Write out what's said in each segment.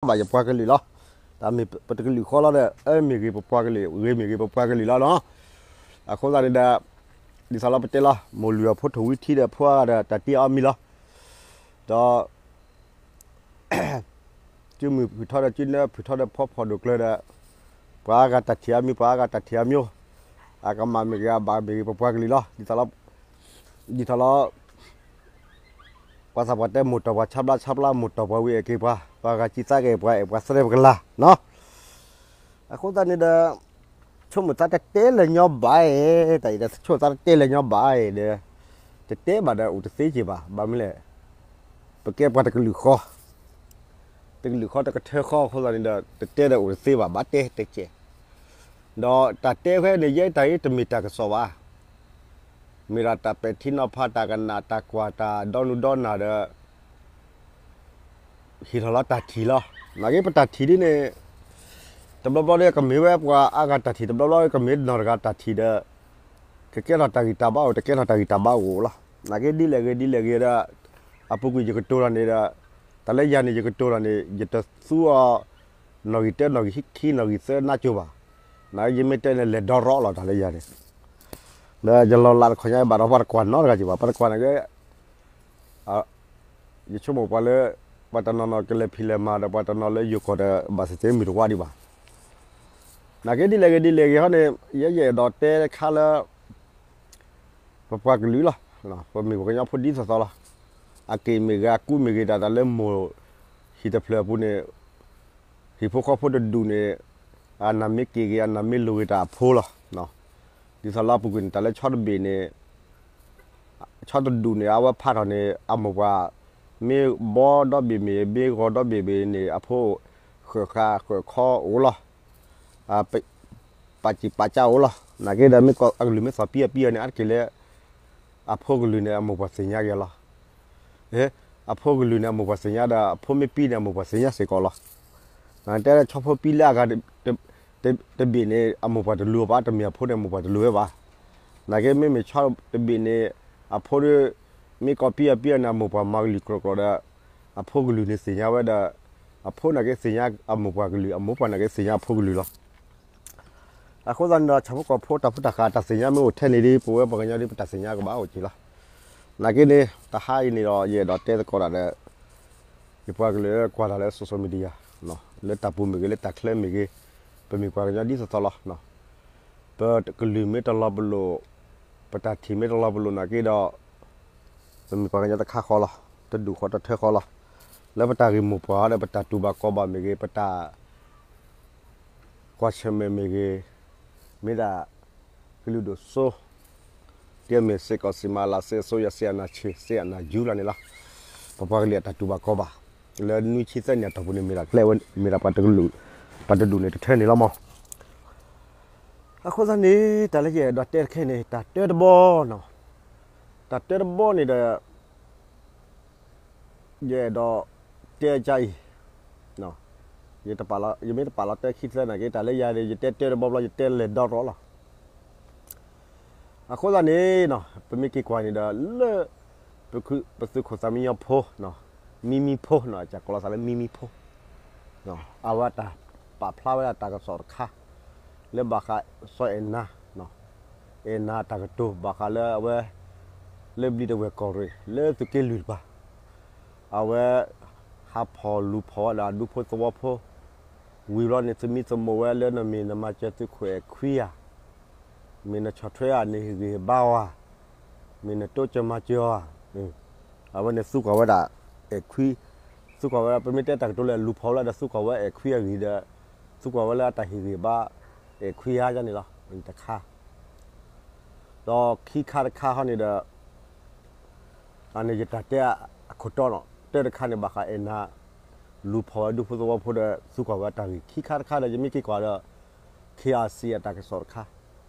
ပာ်ယပှၤကလုာ်လီၤ. တၢ်မ့ၢ်ပတကလုာ်ဃီလီၤဒီး အၢမ့ၢ်ဂ့ၤပပှၤကလုာ် ဂ့ၤမ့ၢ်ဂ့ၤပပှၤကလုာ်လီၤနီၤ. အဃိသတးန့ၣ်ဒီး ဒ်သိးလီၤပတဲလီၤ မိၢ်လုၢ်အဖိထိၣ်ဝံထံဒီးဖိအဂၤဒီး တၢ်တ့အီၤမံၤလီၤ. ဒီး စုမုၢ်ဖုၣ်ထီဒီးစုနၢဖုၣ်ထီဒီးဖီဖီၣ်ဒိၣ်ကျၢၤဒီး ပှၤအါဂၤတၢ်ထံၣ်အါမံၤ ပှၤအါဂၤတၢ်ထံၣ်အါမံၤ, အကမၣ်မ့ၢ်ဂ့ၤ အဘၣ်မ့ၢ်ဂ့ၤ ပပှၤကလုာ်လီၤ. ဒ်သိးလီၤ ဒ်သိးလီၤ ပှၤသးပှၢ်တဲ မိၢ်တီၢ်ပှၤဆါဘျါ ဆါဘျါမိၢ်တီၢ်ပှၤ ဝံၤအဲၣ်က့ၤပှၤ ပှၤဂၤစံးသးကအဲၣ်ပှၤ အဲၣ်ပှၤသရဲပကလၤနီၤ. အဃိသတးန့ၣ်ဒီး ဆိကမိၣ်သးတတဲလၢာ်ညီဘၣ်အံၤ, တၢ်အံၤဒီး ဆိကမိၣ်သးတတဲလၢာ်ညီဘၣ်အံၤဒီး တတဲဘၣ်ဒီးအိၣ်တသ့က့ၤဘၣ်. ဘၣ်မနုၤလဲၣ်, ပကဲပှၤတကလုာ်ဃီ, တကလုာ်ဃီတကထၢဃီအဃိသတးန့ၣ်ဒီး တတဲဒီးအိၣ်တသ့ဘၣ်, ဘၣ်တဲတဲကဲး. ဒီးတၢ်တဲဖဲန့ၣ် ယဲတၢ်အံၤတမ့ၢ်တၢ်ကစီၣ်ဘၣ်. မ့ၢ်ဒၣ်တၢ်ပဲာ်ထံနီၤဖး တၢ်ကနၣ် တၢ်ကွၢ် တၢ်ဒီနုၢ်ဒီနၢ်ဒီး ဟ့ၣ်ထီၣ်လီၤတၢ်ထံၣ်လီၤ. နာ်က့ပတၢ်ထံၣ်ဒ်န့ၣ် တဘျီဘျီဒီးကမ့ၢ်ဝဲပှၤအါဂၤတၢ်ထံၣ်, တဘျီဘျီဒီးကမ့ၢ်နီၢ်တဂၤတၢ်ထံၣ်ဒီး ကကဲထီၣ်တၢ်ဂံၢ်တၢ်ဘါအိၣ်, တကဲထီၣ်တၢ်ဂံၢ်တၢ်ဘါအိၣ်လီၤ. နာ်က့ဒ်လဲၣ်ဂ့ၤဒ်လဲၣ်ဂ့ၤဒီး အပူၤကွံာ်ယကတိၤတၢ်န့ၣ်ဒီး တၢ်လၢယၤန့ၣ် ယကတိၤတၢ်န့ၣ် ယတသူအီၤ နီၣ်ဂံၢ်တၢ နီၣ်ဂံၢ်ခံ နီၣ်ဂံၢ်သၢနါကၠိဘၣ်. နာ်က့ယမ့ၢ်တဲန့ၣ် လဲၤဒီရီလီၤတၢ်လၢယၤန့ၣ် ဒီးယလီၤလးတခီညါ ဘၣ်ဒီးပှၤတကွၢ်နီတဂၤက့ၤဘၣ်, ပှၤတကွၢ်န့ၣ်က့ ယဆိကမိၣ်ပှၤလၢ ပှၤတနီၤနီၤကလဲၤဖံးလဲၤမၤဒီး ပှၤတနီၤလၢယိၤကီၢ်ဒီး ဘၣ်သ့ၣ်သ့ၣ်မုၢ်တဝါဒံးဘၣ်. နာ်က့ဒ်လဲၣ်ဂ့ၤဒ်လဲၣ်ဂ့ၤဟီန့ၣ် ယဲယအဲၣ်ဒိးတဲတခါလၢ ပပှၤကလုာ်လီၤ. ပမ့ၢ်ပှၤကညီဖိဒ်သိးသိးလီၤ. အက့ၢ်မ့ၢ်ဂ့ၤ အကူမ့ၢ်ဂ့ၤ တၢ်တၢ်လၢမိၢ်ဟံၣ်တဖျၢၣ်အပူၤန့ၣ် ဟံၣ်ဖိဃီဖိတဒူၣ်န့ၣ် အနၢ်မ့ၢ်က့ၤဂ့ၤ အနၢ်မ့ၢ်လိၤဂ့ၤတၢ်အဖိလီၤ. ဒ်သိးလၢအပူၤကွံာ်န့ၣ် တၢ်လၢဆီတဘ့ၣ်န့ၣ် ဆီတဒူၣ်န့ၣ် အဝဲဖးထီၣ်န့ၣ် အမိၢ်ပှၢ် မ့ၢ်ဘီဒီဘ့ၣ်မ့ၢ် မ့ၢ်ဂီၤဒီဘ့ၣ်မ့ၢ်န့ၣ် အဖိ ဃၢၤဃာ်ဃၢၤခီအိၣ်လီၤ. ပာ်စံာ်ပာ်ကၢအိၣ်လီၤ. နာ်က့ဒီး မ့ၢ်ကီၢ်အကလုၢ်မ့ၢ်သီၣ်ပံအပံအီၤန့ၣ် အါတက့ၢ်လၢ အဖိကလုာ်န့ၣ် အမိၢ်ပှၢ်သ့ၣ်ညါက့ၤလီၤ. အဖိကလုာ်န့ၣ် အမိၢ်ပှၢ်သ့ၣ်ညါဒီး အဖိမ့ၢ်ပံန့ၣ် အမိၢ်ပှၢ်သ့ၣ်ညါစ့ၢ်ကီးလီၤ. တဲဆီဖိပံလၢအဂၤ တဘ့ၣ်န့ၣ် အမိၢ်ပှၢ်တလူၤဘၣ်, တမ့ၢ်အဖိန့ၣ် အမိၢ်ပှၢ်တလူၤဝဲဘၣ်. နာ်က့မ့မ့ၢ်ဆီတဘ့ၣ်န့ၣ် အဖိဒီး မ့ၢ်ကီၢ်ပံအပံအီၤန့ၣ် အမိၢ်ပှၢ်မၤကလုၢ်ကြီကြီဒီး အဖိကလုာ်န့ၣ်သ့ၣ်ညါဝဲဒီး အဖိနာ်က့သ့ၣ်ညါအမိၢ်ပှၢ်ကလုာ်, အမိၢ်ပှၢ်နာ်က့သ့ၣ်ညါအဖိကလုာ်လီၤ. အဃိသတးန့ၣ်ဒီး ဆၣ်ဖိကီၢ်ဖိတၢ်ဖိတၢ်ဃာ်တၢ်သ့ၣ်ညါမ့ၢ်အိၣ်ထဲန့ၣ်ဒီး ပဝဲပှၤကညီဒီး ပတၢ်သ့ၣ်ညါကဘၣ်အိၣ်က့ၤလီၤ. နာ်က့န့ၣ် တဟါအံၤန့ၣ်ဒီး ယအဲၣ်ဒိးတဲသကိးတၢ်ဒီး ယပှၤကလုာ်လၢကွၢ်တၢ်လၢ social media လၢတၢ်ပူၤမ့ၢ်ဂ့ၤ လၢတၢ်ချၢမ့ၢ်ဂ့ၤ, ပမ့ၢ်ပှၤကညီဒ်သိးသိးလီၤ. ပကလုၢ်မ့ၢ်တလီၤပလိာ်, ပတၢ်ထံၣ်မ့ၢ်တလီၤပလိာ်နာ်က့ဒီး ပမ့ၢ်ပှၤကညီတခါဃီလီၤ, တဒူၣ်ဃီတထၢဃီလီၤ. လၢပတၢ်ဂ့ၢ်မိၢ်ပှၢ်ဒီး ပတၢ်တူၢ်ဘၣ်ခီဘၣ်မ့ၢ်ဂ့ၤ, ပတၢ်ကွၢ်ဆၢၣ်မဲာ်မ့ၢ်ဂ့ၤ, မ့ၢ်ဒၣ်ကလုာ်ဒိၣ်စိ ဒ်အမ့ၢ်စ့ၢ်ကီး စံၣ်မၤလၤ စ့အစိယၤ စ့အနၢ်ဆံး စ့အနၢ်ယူလီၤန့ၣ်လီၤ. ပပှၤကလုာ်အတၢ်တူၢ်ဘၣ်ခီဘၣ် လၢနွံဆံသၢနံၣ်အတီၢ်ပူၤန့ၣ် မ့ၢ်ဒၣ်ကျဲဝဲ မ့ၢ်ဒၣ်ပှၤတကလုာ် ပှၤတဒူၣ်န့ၣ်တထၢန့ၣ်လီၤမး. အဃိသတးန့ၣ် တၢ်လၢယအဲၣ်ဒိးတဲတခဲန့ၣ် တၢ်တၢတဘီနီၤ, တၢ်တၢတဘီန့ၣ်ဒီး ယအဲၣ်ဒိးတဲကအံၤ, ယမ့ၢ်တပာ်လီၤတဲခံသၢနာ်က့ တၢ်လၢယၤဒီး ယတဲတၢတဘီဘျီ ယတဲလဲၤဒီရီလီၤ. အဃိသတးန့ၣ် ပမ့ၢ်က့ၤကွၢ်န့ၣ်ဒီး လၢ ပသုးခိၣ်သးမံညီဖိ မံမံဖိနီၤ, ကၢ်ကီၤလီၤသးလၢမံမံဖိ အဝဲတၢ်ပာ်ဖျါဝဲဒၣ်တၢ်ကစီၣ်တခါ လၢဘၣ်ဃးစီၤအဲၣ်နၤ, အဲၣ်နၤတၢ်ကတိၤဘၣ်ဃးလၢအဝဲ လၢဘျံးတဝဲၢ်ကီၢ်ရ့ၣ် လၢသုးက့လွံၢ်တပၤ အဝဲ ဟးဖီၣ်လူၤဖီၣ်ဝဲဒၣ်ဒူဖိသဝီဖိ ဝံၤဘျီန့ၣ် သမံသမိးဝဲလၢနမ့ၢ်နမၤစၢၤသုးခိၣ်အဲၣ်ခွံဧါ, မ့ၢ်နဆီၣ်ထွဲဧါ, နဟ့ၣ်ဂံၢ်ဟ့ၣ်ဘါဧါ, မ့ၢ်နတိစၢၤမၤစၢၤဧါ, အဝဲန့ၣ်သူကွၢ်ဝဲဒၣ် အဲၣ်ခွံ, သူကွၢ်ဝဲ ပမ့ၢ်တဲတၢ်ကတိၤလၢလူၤဖီၣ်ဝဲလၢဒီး သူကွၢ်ဝဲအဲၣ်ခွံအဂ့ၢ်ဒီး သူကွၢ်ဝဲလၢအတၢ်ဟ့ၣ်ဂံၢ်ဘါ အဲၣ်ခွံဧါန့ၣ်လီၤ. တခါ ဒီးခံခါတခါဟီန့ၣ်ဒီး အန့ၣ်ယတၢ်တဲအခိၣ်တီနီၤ, တၢတခါန့ၣ် ဘၣ်ဃးအဲၣ်နၤ လူၤဖီၣ်ဝဲဒူဖိသဝီဖိဒီး သူကွၢ်ဝဲတၢ်ဂ့ၢ်, ခံခါတခါဒီး ယမ့ၢ်က့ၤကွၢ်ဒီး ခ့အၣ်စံၣ် အတၢ်ကစီၣ်တခါ,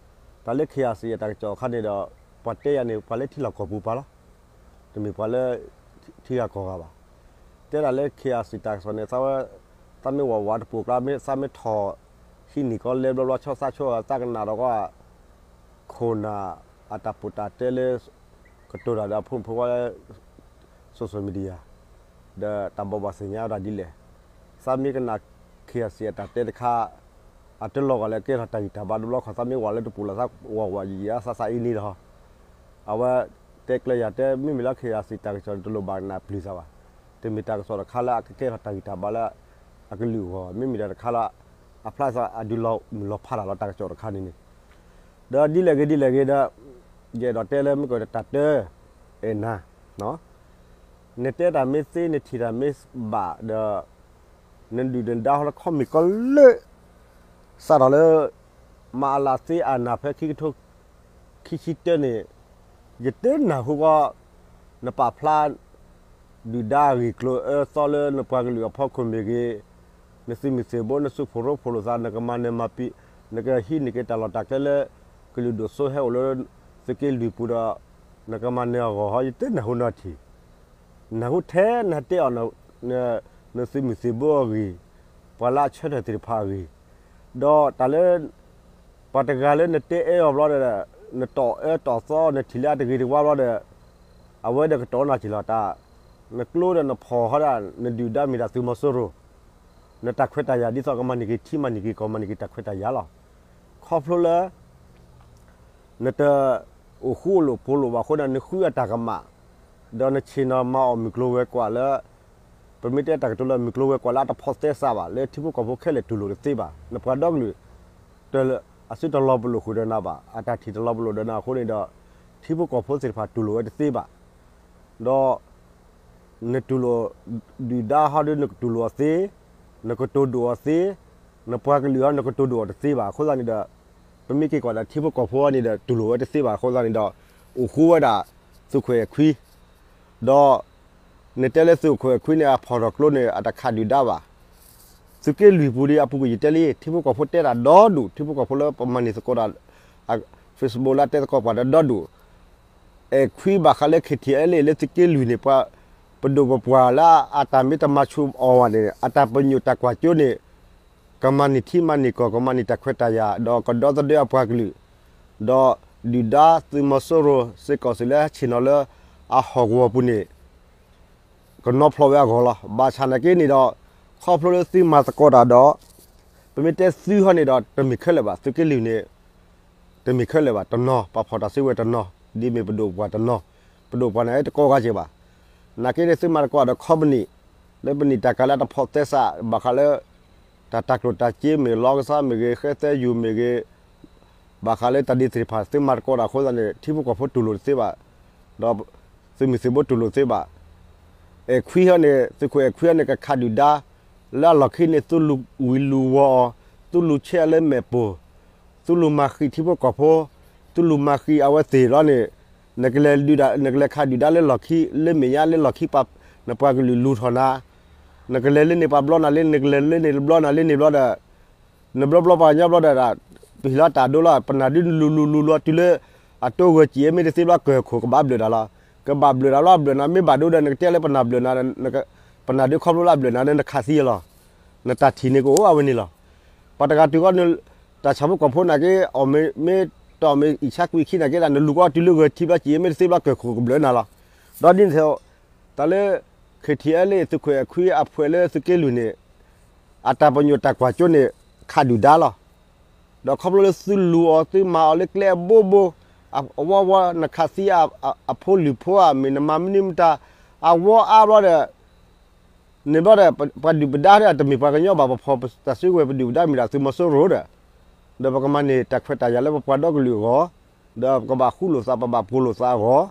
တၢ်လၢ ခ့အၣ်စံၣ် အတၢ်ကစီၣ်အခါန့ၣ်ဒီး ပှၤတဲယၤန့ၣ် ပှၤလၢထံလီၢ်ကီၢ်ပူၤပှၤလီၤ. တမ့ၢ်ပှၤလၢ ထံဂၤကီၢ်ဂၤဘၣ်. တဲဒၣ်လၢ ခ့အၣ်စံၣ် တၢ်ကစီၣ်န့ၣ် သးဝဲ သးမ့ၢ်ဝးဝးတပူၤကျါ မ့ၢ်သးမ့ၢ်ထီၣ် ဟံးန့ၢ်ကီးလဲဘျီဘျီ ဆီသးဆိ သးကနၣ်ဒီးက ခိၣ်နၢ် အတၢ်ပူတၢ်တဲလၢ ကတိၤတၢ်ဒီးအဖိမုၣ်ဖိခွါလၢ social media ဒီးတၢ်ဘိးဘၣ်သ့ၣ်ညါဝဲဒၣ်ဒ်လဲၣ်. သးမ့ၢ်ကနၣ် ခ့ၣ်အစံၣ် အတၢ်တဲတခါ, အတလီၤဂာ်လၢကဲထီၣ်တၢ်ဂံၢ်တၢ်ဘါတဘျီဃီ သးမ့ၢ်ဝဲလၢတပူၤလီၤသးဝဲဝဲယံာ်ယံာ်အါသးသးအံၤန့ၣ်လီၤ. အဝဲတဲကျဲယၤတဲ မ့မ့ၢ်လၢခ့ၣ်အစံၣ်တၢ်ကစီၣ်န့ၣ် တလိၣ်ဘၣ်နၢ်ပျုၤသးဘၣ်. တမ့ၢ်တၢ်ကစီၣ်တခါလၢအကကဲထီၣ်တၢ်ဂံၢ်တၢ်ဘါလၢအကလုာ်အဂီၢ်, မ့မ့ၢ်တၢ်တခါလၢ အဖျါသးအဒုးလီၤမုၢ်လီၤဖးတၢ်လီၤတၢ်ကစီၣ်တခါန့ၣ်န့ၣ် ဒီးဒ်လဲၣ်ဂ့ၤဒ်လဲၣ်ဂ့ၤဒီး ယအဲၣ်ဒိးတဲလၢမ့ၢ်ကတၢၢ်တၢ်တၢ အဲၣ်နၤ နတဲတၢ်မ့ၢ်သ့ နထံၣ်တၢ်မ့ၢ်ဘၣ်ဒီး နဒုၣ်နဒါဟီလၢခီမ့ၢ်ကီလၢ စးထီၣ်လၢ မၤအလးသ့အနၢ်ဖဲခံကထိခံဆံတၢန့ၣ် ယတဲနၢ်ဟူကီး နပာ်ဖျါ ဒုၣ်ဒါဂ့ၢ်ကျိၤအၢသီလၢနပှၤကလုာ်အဖီခိၣ်မ့ၢ်ဂ့ၤ, နသုးမုၢ်သံၣ်ဘိ နသုးဖိၣ်ရိဖှိၣ်လိာ်သး နကမၤနၢၤမၤပံၤ နကဟံးန့ၢ်က့ၤတၢ်လီၢ်တၢ်ကျဲလၢ ကလုာ်ဒိၣ်စိဟဲအိၣ်လၢ သုးက့လွံၢ်ပူၤဒီး နကမၤနၢၤအဂီၢ်ဟီ ယတဲနၢ်ဟူနီၢ်ထံၣ် နၢ်ဟူထဲနတဲအီၤ နသုးမုၢ်သံၣ်ဘိအဂ့ၢ်, ပှၤလၢအဆၢထၢၣ်သ့ၣ်တဖၣ်အဂ့ၢ်, ဒီးတၢ်လၢ ပှၤတဂၤလၢနတဲအၢအီၤဘျီဒီး နတီၢ်အၢတီၢ်သီ နထံၣ်လၢအတဂ့ၤတဝါဘျီဒီး အဝဲဒီးကတီၢ်နီၢ်ထံၣ်လီၤတၢ်, နကျိဒီးနဖီၣ်ဟီဒၣ် နဒုၣ်ဒါမ့ၢ်ဒၣ်သုးမီၤစိရိၤ, နတၢ်ခွဲးတၢ်ယာ်ဒ်သိးကမၤန့ၢ်က့ၤထံမၤန့ၢ်က့ၤကီၢ်မၤန့ၢ်က့ၤတၢ်ခွဲးတၢ်ယာ်လီၤ. ခီဖျိလၢ နတအိၣ်ဃူအိၣ်လိာ်ဖိးလိာ်ဘၣ်အဃိန့ၣ် နဃုအတၢ်ကမၣ်, ဒီးနဆ့ၣ်နီၤမၤအီၣ်မုၢ်ကျိၤဝဲၤကွာ်လၢ ပမ့ၢ်တဲတၢ်ကတိၤလၢမုၢ်ကျိၤဝဲၤကွာ်လၢအတဖိးသဲစးဘၣ် လၢထံဖိကီၢ်ဖိခဲလၢာ်တူၢ်လိာ်တသ့ဘၣ်. နပှၤဒီကလုာ် တ အစုတလီၤပလိာ်ဃုာ်ဒီးနၤဘၣ်, အတၢ်ထံၣ်တလီၤပလိာ်ဒီးနၤအဃိန့ၣ်ဒီး ထံဖိကီၢ်ဖိသ့ၣ်တဖၣ်တူၢ်လိာ်ဝဲတသ့ဘၣ်. ဒီး နတူၢ်လိာ် ဒုၣ်ဒါဟီဒီးနကတူၢ်လိာ်အီၤသ့, နကတိၤဒိၣ်အီၤသ့, နပှၤကလုာ်ဟီနကတိၤဒိၣ်အီၤတသ့ဘၣ်. အဃိသတးန့ၣ်ဒီး ပမ့ၢ်က့ၤကွၢ်ဒီးထံဖိကီၢ်ဖိန့ၣ်ဒီး တူၢ်လိာ်ဝဲတသ့ဘၣ်. အဃိသတးန့ၣ်ဒီး အိၣ်ဃူဝဲဒၣ် သုးခိၣ်အဲၣ်ခွံ ဒီး နတဲလၢသုးခိၣ်အဲၣ်ခွံန့ၣ် အဖီၣ်ထီၣ်ကျိန့ၣ် အတခးဒုၣ်ဒါဘၣ်. သုးက့လွံၢ်ပူၤဒီးအပူၤကွံာ်ယတဲလံ ထံဖိကီၢ်ဖိတဲတၢ်ဒီဒူၣ်, ထံဖိကီၢ်ဖိလၢပမၤန့ၢ်သကိးတၢ် Facebook လၢအတဲသကိးပှၤဒီးဒီဒူၣ် အဲၣ်ခွံဘၣ်ဃးလၢ ခ့ၣ်ထံၣ်အဲလ့ၣ် လၢသုးက့လွံၢ်န့ၣ် ပှၤပဒိၣ်ပပှၢ်လၢအတၢ်မ့ၢ်တမၤဆူၣ်အီၤဘၣ်န့ၣ် အတၢ်ပညိၣ်တၢ်ကွၢ်စိန့ၣ် ကမၤန့ၢ်ထံမၤန့ၢ်ကီၢ် ကမၤန့ၢ်တၢ်ခွဲးတၢ်ယာ် ဒီးကဒီသဒၢအပှၤကလုာ်, ဒီးဒုၣ်ဒါသုးမီၤစိရိၤစ့ၢ်ကီးစ့ၢ်လၢဆ့ၣ်နီၤလၢအဟီၣ်ကဝီၤပူၤန့ၣ် ကနီဖျိးဝဲအဂီၢ်လီၤ. ဘၣ်ဆၣ်နာ်က့န့ၣ်ဒီး ခီဖျိလၢသုမၤသကိးတၢ်ဒီး ပမ့ၢ်တဲသုဟီန့ၣ်ဒီး တမ့ၢ်ခဲလၢာ်ဘၣ် သုးက့လွံၢ်န့ၣ် တမ့ၢ်ခဲလၢာ်ဘၣ် တနီၤ ပှၤဖီၣ်တၢ်စုကဝဲၤတနီၤ ဒ်မ့ၢ်ပဒိၣ်ပပှၢ်တနီၤ ပဒိၣ်ပပှၢ်န့ၣ်တကိးဂၤက့ၤဘၣ်. နာ်က့န့ၣ်သုမၤသကိးဒီး company လၢပနံၣ်တၢ်ကၤလၢတဖိးသဲစး ဘၣ်ဃးလၢ တၢ်တၤကျိၣ်တၤစ့မ့ၢ် လီကဆါမ့ၢ်ဂ့ၤ ဃဲသဲယူၤမ့ၢ်ဂ့ၤ ဘၣ်ဃးလၢတၢ်ဒ်သ့ၣ်တဖၣ် သုမၤသကိးတၢ်အဃိသတးန့ၣ် ထံဖိကီၢ်ဖိတူၢ်လိာ်တသ့ဘၣ်, ဒီးသုးမုၢ်သံၣ်ဘိတူၢ်လိာ်တသ့ဘၣ်. အဲၣ်ခွံဟီန့ၣ် သုးခိၣ်အဲၣ်ခွံဟီန့ၣ် ကခးဒုၣ်ဒါ လၢအလီၢ်ခံန့ၣ် သုလူၤဝံၤလူၤဝီၤအီၤ, သုလူၤဆဲးအီၤလၢမဲာ်ပိၢ်, သုလူၤမၤဃံးထံဖိကီၢ်ဖိ, သုလူၤမၤဃံးအဝဲသ့ၣ်လီၤန့ၣ် နကလဲၤဒုၣ်ဒါ နကလဲၤခးဒုၣ်ဒါလၢလီၢ်ခံ လၢမဲာ်ညါလၢလီၢ်ခံ နပှၤကလုာ်လူၤထီၣ်နၤ နကလဲၤလၢန့ၣ်ပှၤဘျီနၤလၢ နကလဲၤလၢန့ၣ်ဘျီနၤလၢန့ၣ်ဘျီဒီး နဘျီဘျီပှၤကညီဘျီဒီး ပဟ့ၣ်လီၤတၢ်ဒိလီၤ ပနၢ်ဒုလူၤလူၤလူၤလူၤတုၤလၢ အတိဝဲၢ်စံၣ်မ့ၢ်တသ့ဘျီ ကၢၢ်ခိၣ်ကဘၣ်ဘျၢၣ်တၢ်လီၤ. ကဘၣ်ဘျၢၣ်တၢ်ဘျီဘျၢၣ်နၤ မ့ၢ်ဘၣ်ဒိဒီး နကတဲလၢပနၢ်ဘျၢၣ်နၤ ပနၢ်ဒုခီဖျိလၢအဘျၢၣ်နၤလၢနခးသံလီၤ. နတၢ်ထံၣ်န့ၣ်ကအိၣ်အဝဲန့ၣ်လီၤ. ပှၤတဂၤတုၤဃီ တၢ်ဆၣ်ဖိကီၢ်ဖိနာ်က့ အီၣ်မ့ၢ် မ့ၢ်တအီၣ်မ့ၢ်အံၣ်ဆါကွံာ်ခံနာ်က့ဒၣ် နလူၤကီၢ်တုၤလၢဝဲၢ်ထံဘျီစံၣ်မ့ၢ်တသ့ဘျီ ကၢၢ်ခိၣ်ကဘျၢၣ်နၤလီၤ. ဒီးဒ်န့ၣ် တၢ်လၢ ခ့ၣ်ထံၣ်အဲလ့ၣ် သုးခိၣ်အဲၣ်ခွံအဖှဲးလၢသုးက့လွံၢ်န့ၣ် အတၢ်ပညိၣ်တၢ်ကွၢ်စိန့ၣ် ခးဒုၣ်ဒါလီၤ. ဒီးခီဖျိလၢသုလူၤအီၤသုမၤအီၤလၢကျဲအဘိဘိ အဝီဝီ နခးသံအဖိလံၤဖိဧါ မ့ၢ်နမၤမနုၤမတၤ အဝီအါဘျီဒီး န့ၣ်ဘျီဒီး ပှၤဒုၣ်ပဒါဒီး တမ့ၢ်ပှၤကညီဘၣ် ပဖီၣ်တၢ်စုကဝဲၤ ပဒုၣ်ပဒါမ့ၢ်ဒၣ်သုးမီၤစိရိၤဒီး ဒီးပကမၤန့ၢ်တၢ်ခွဲးတၢ်ယာ်လၢပပှၤဒီကလုာ်အဂီၢ် ဒီးပကဘၣ်ဃူလိာ်သး ပဘၣ်ပိာ်လိာ်သးအဂီၢ်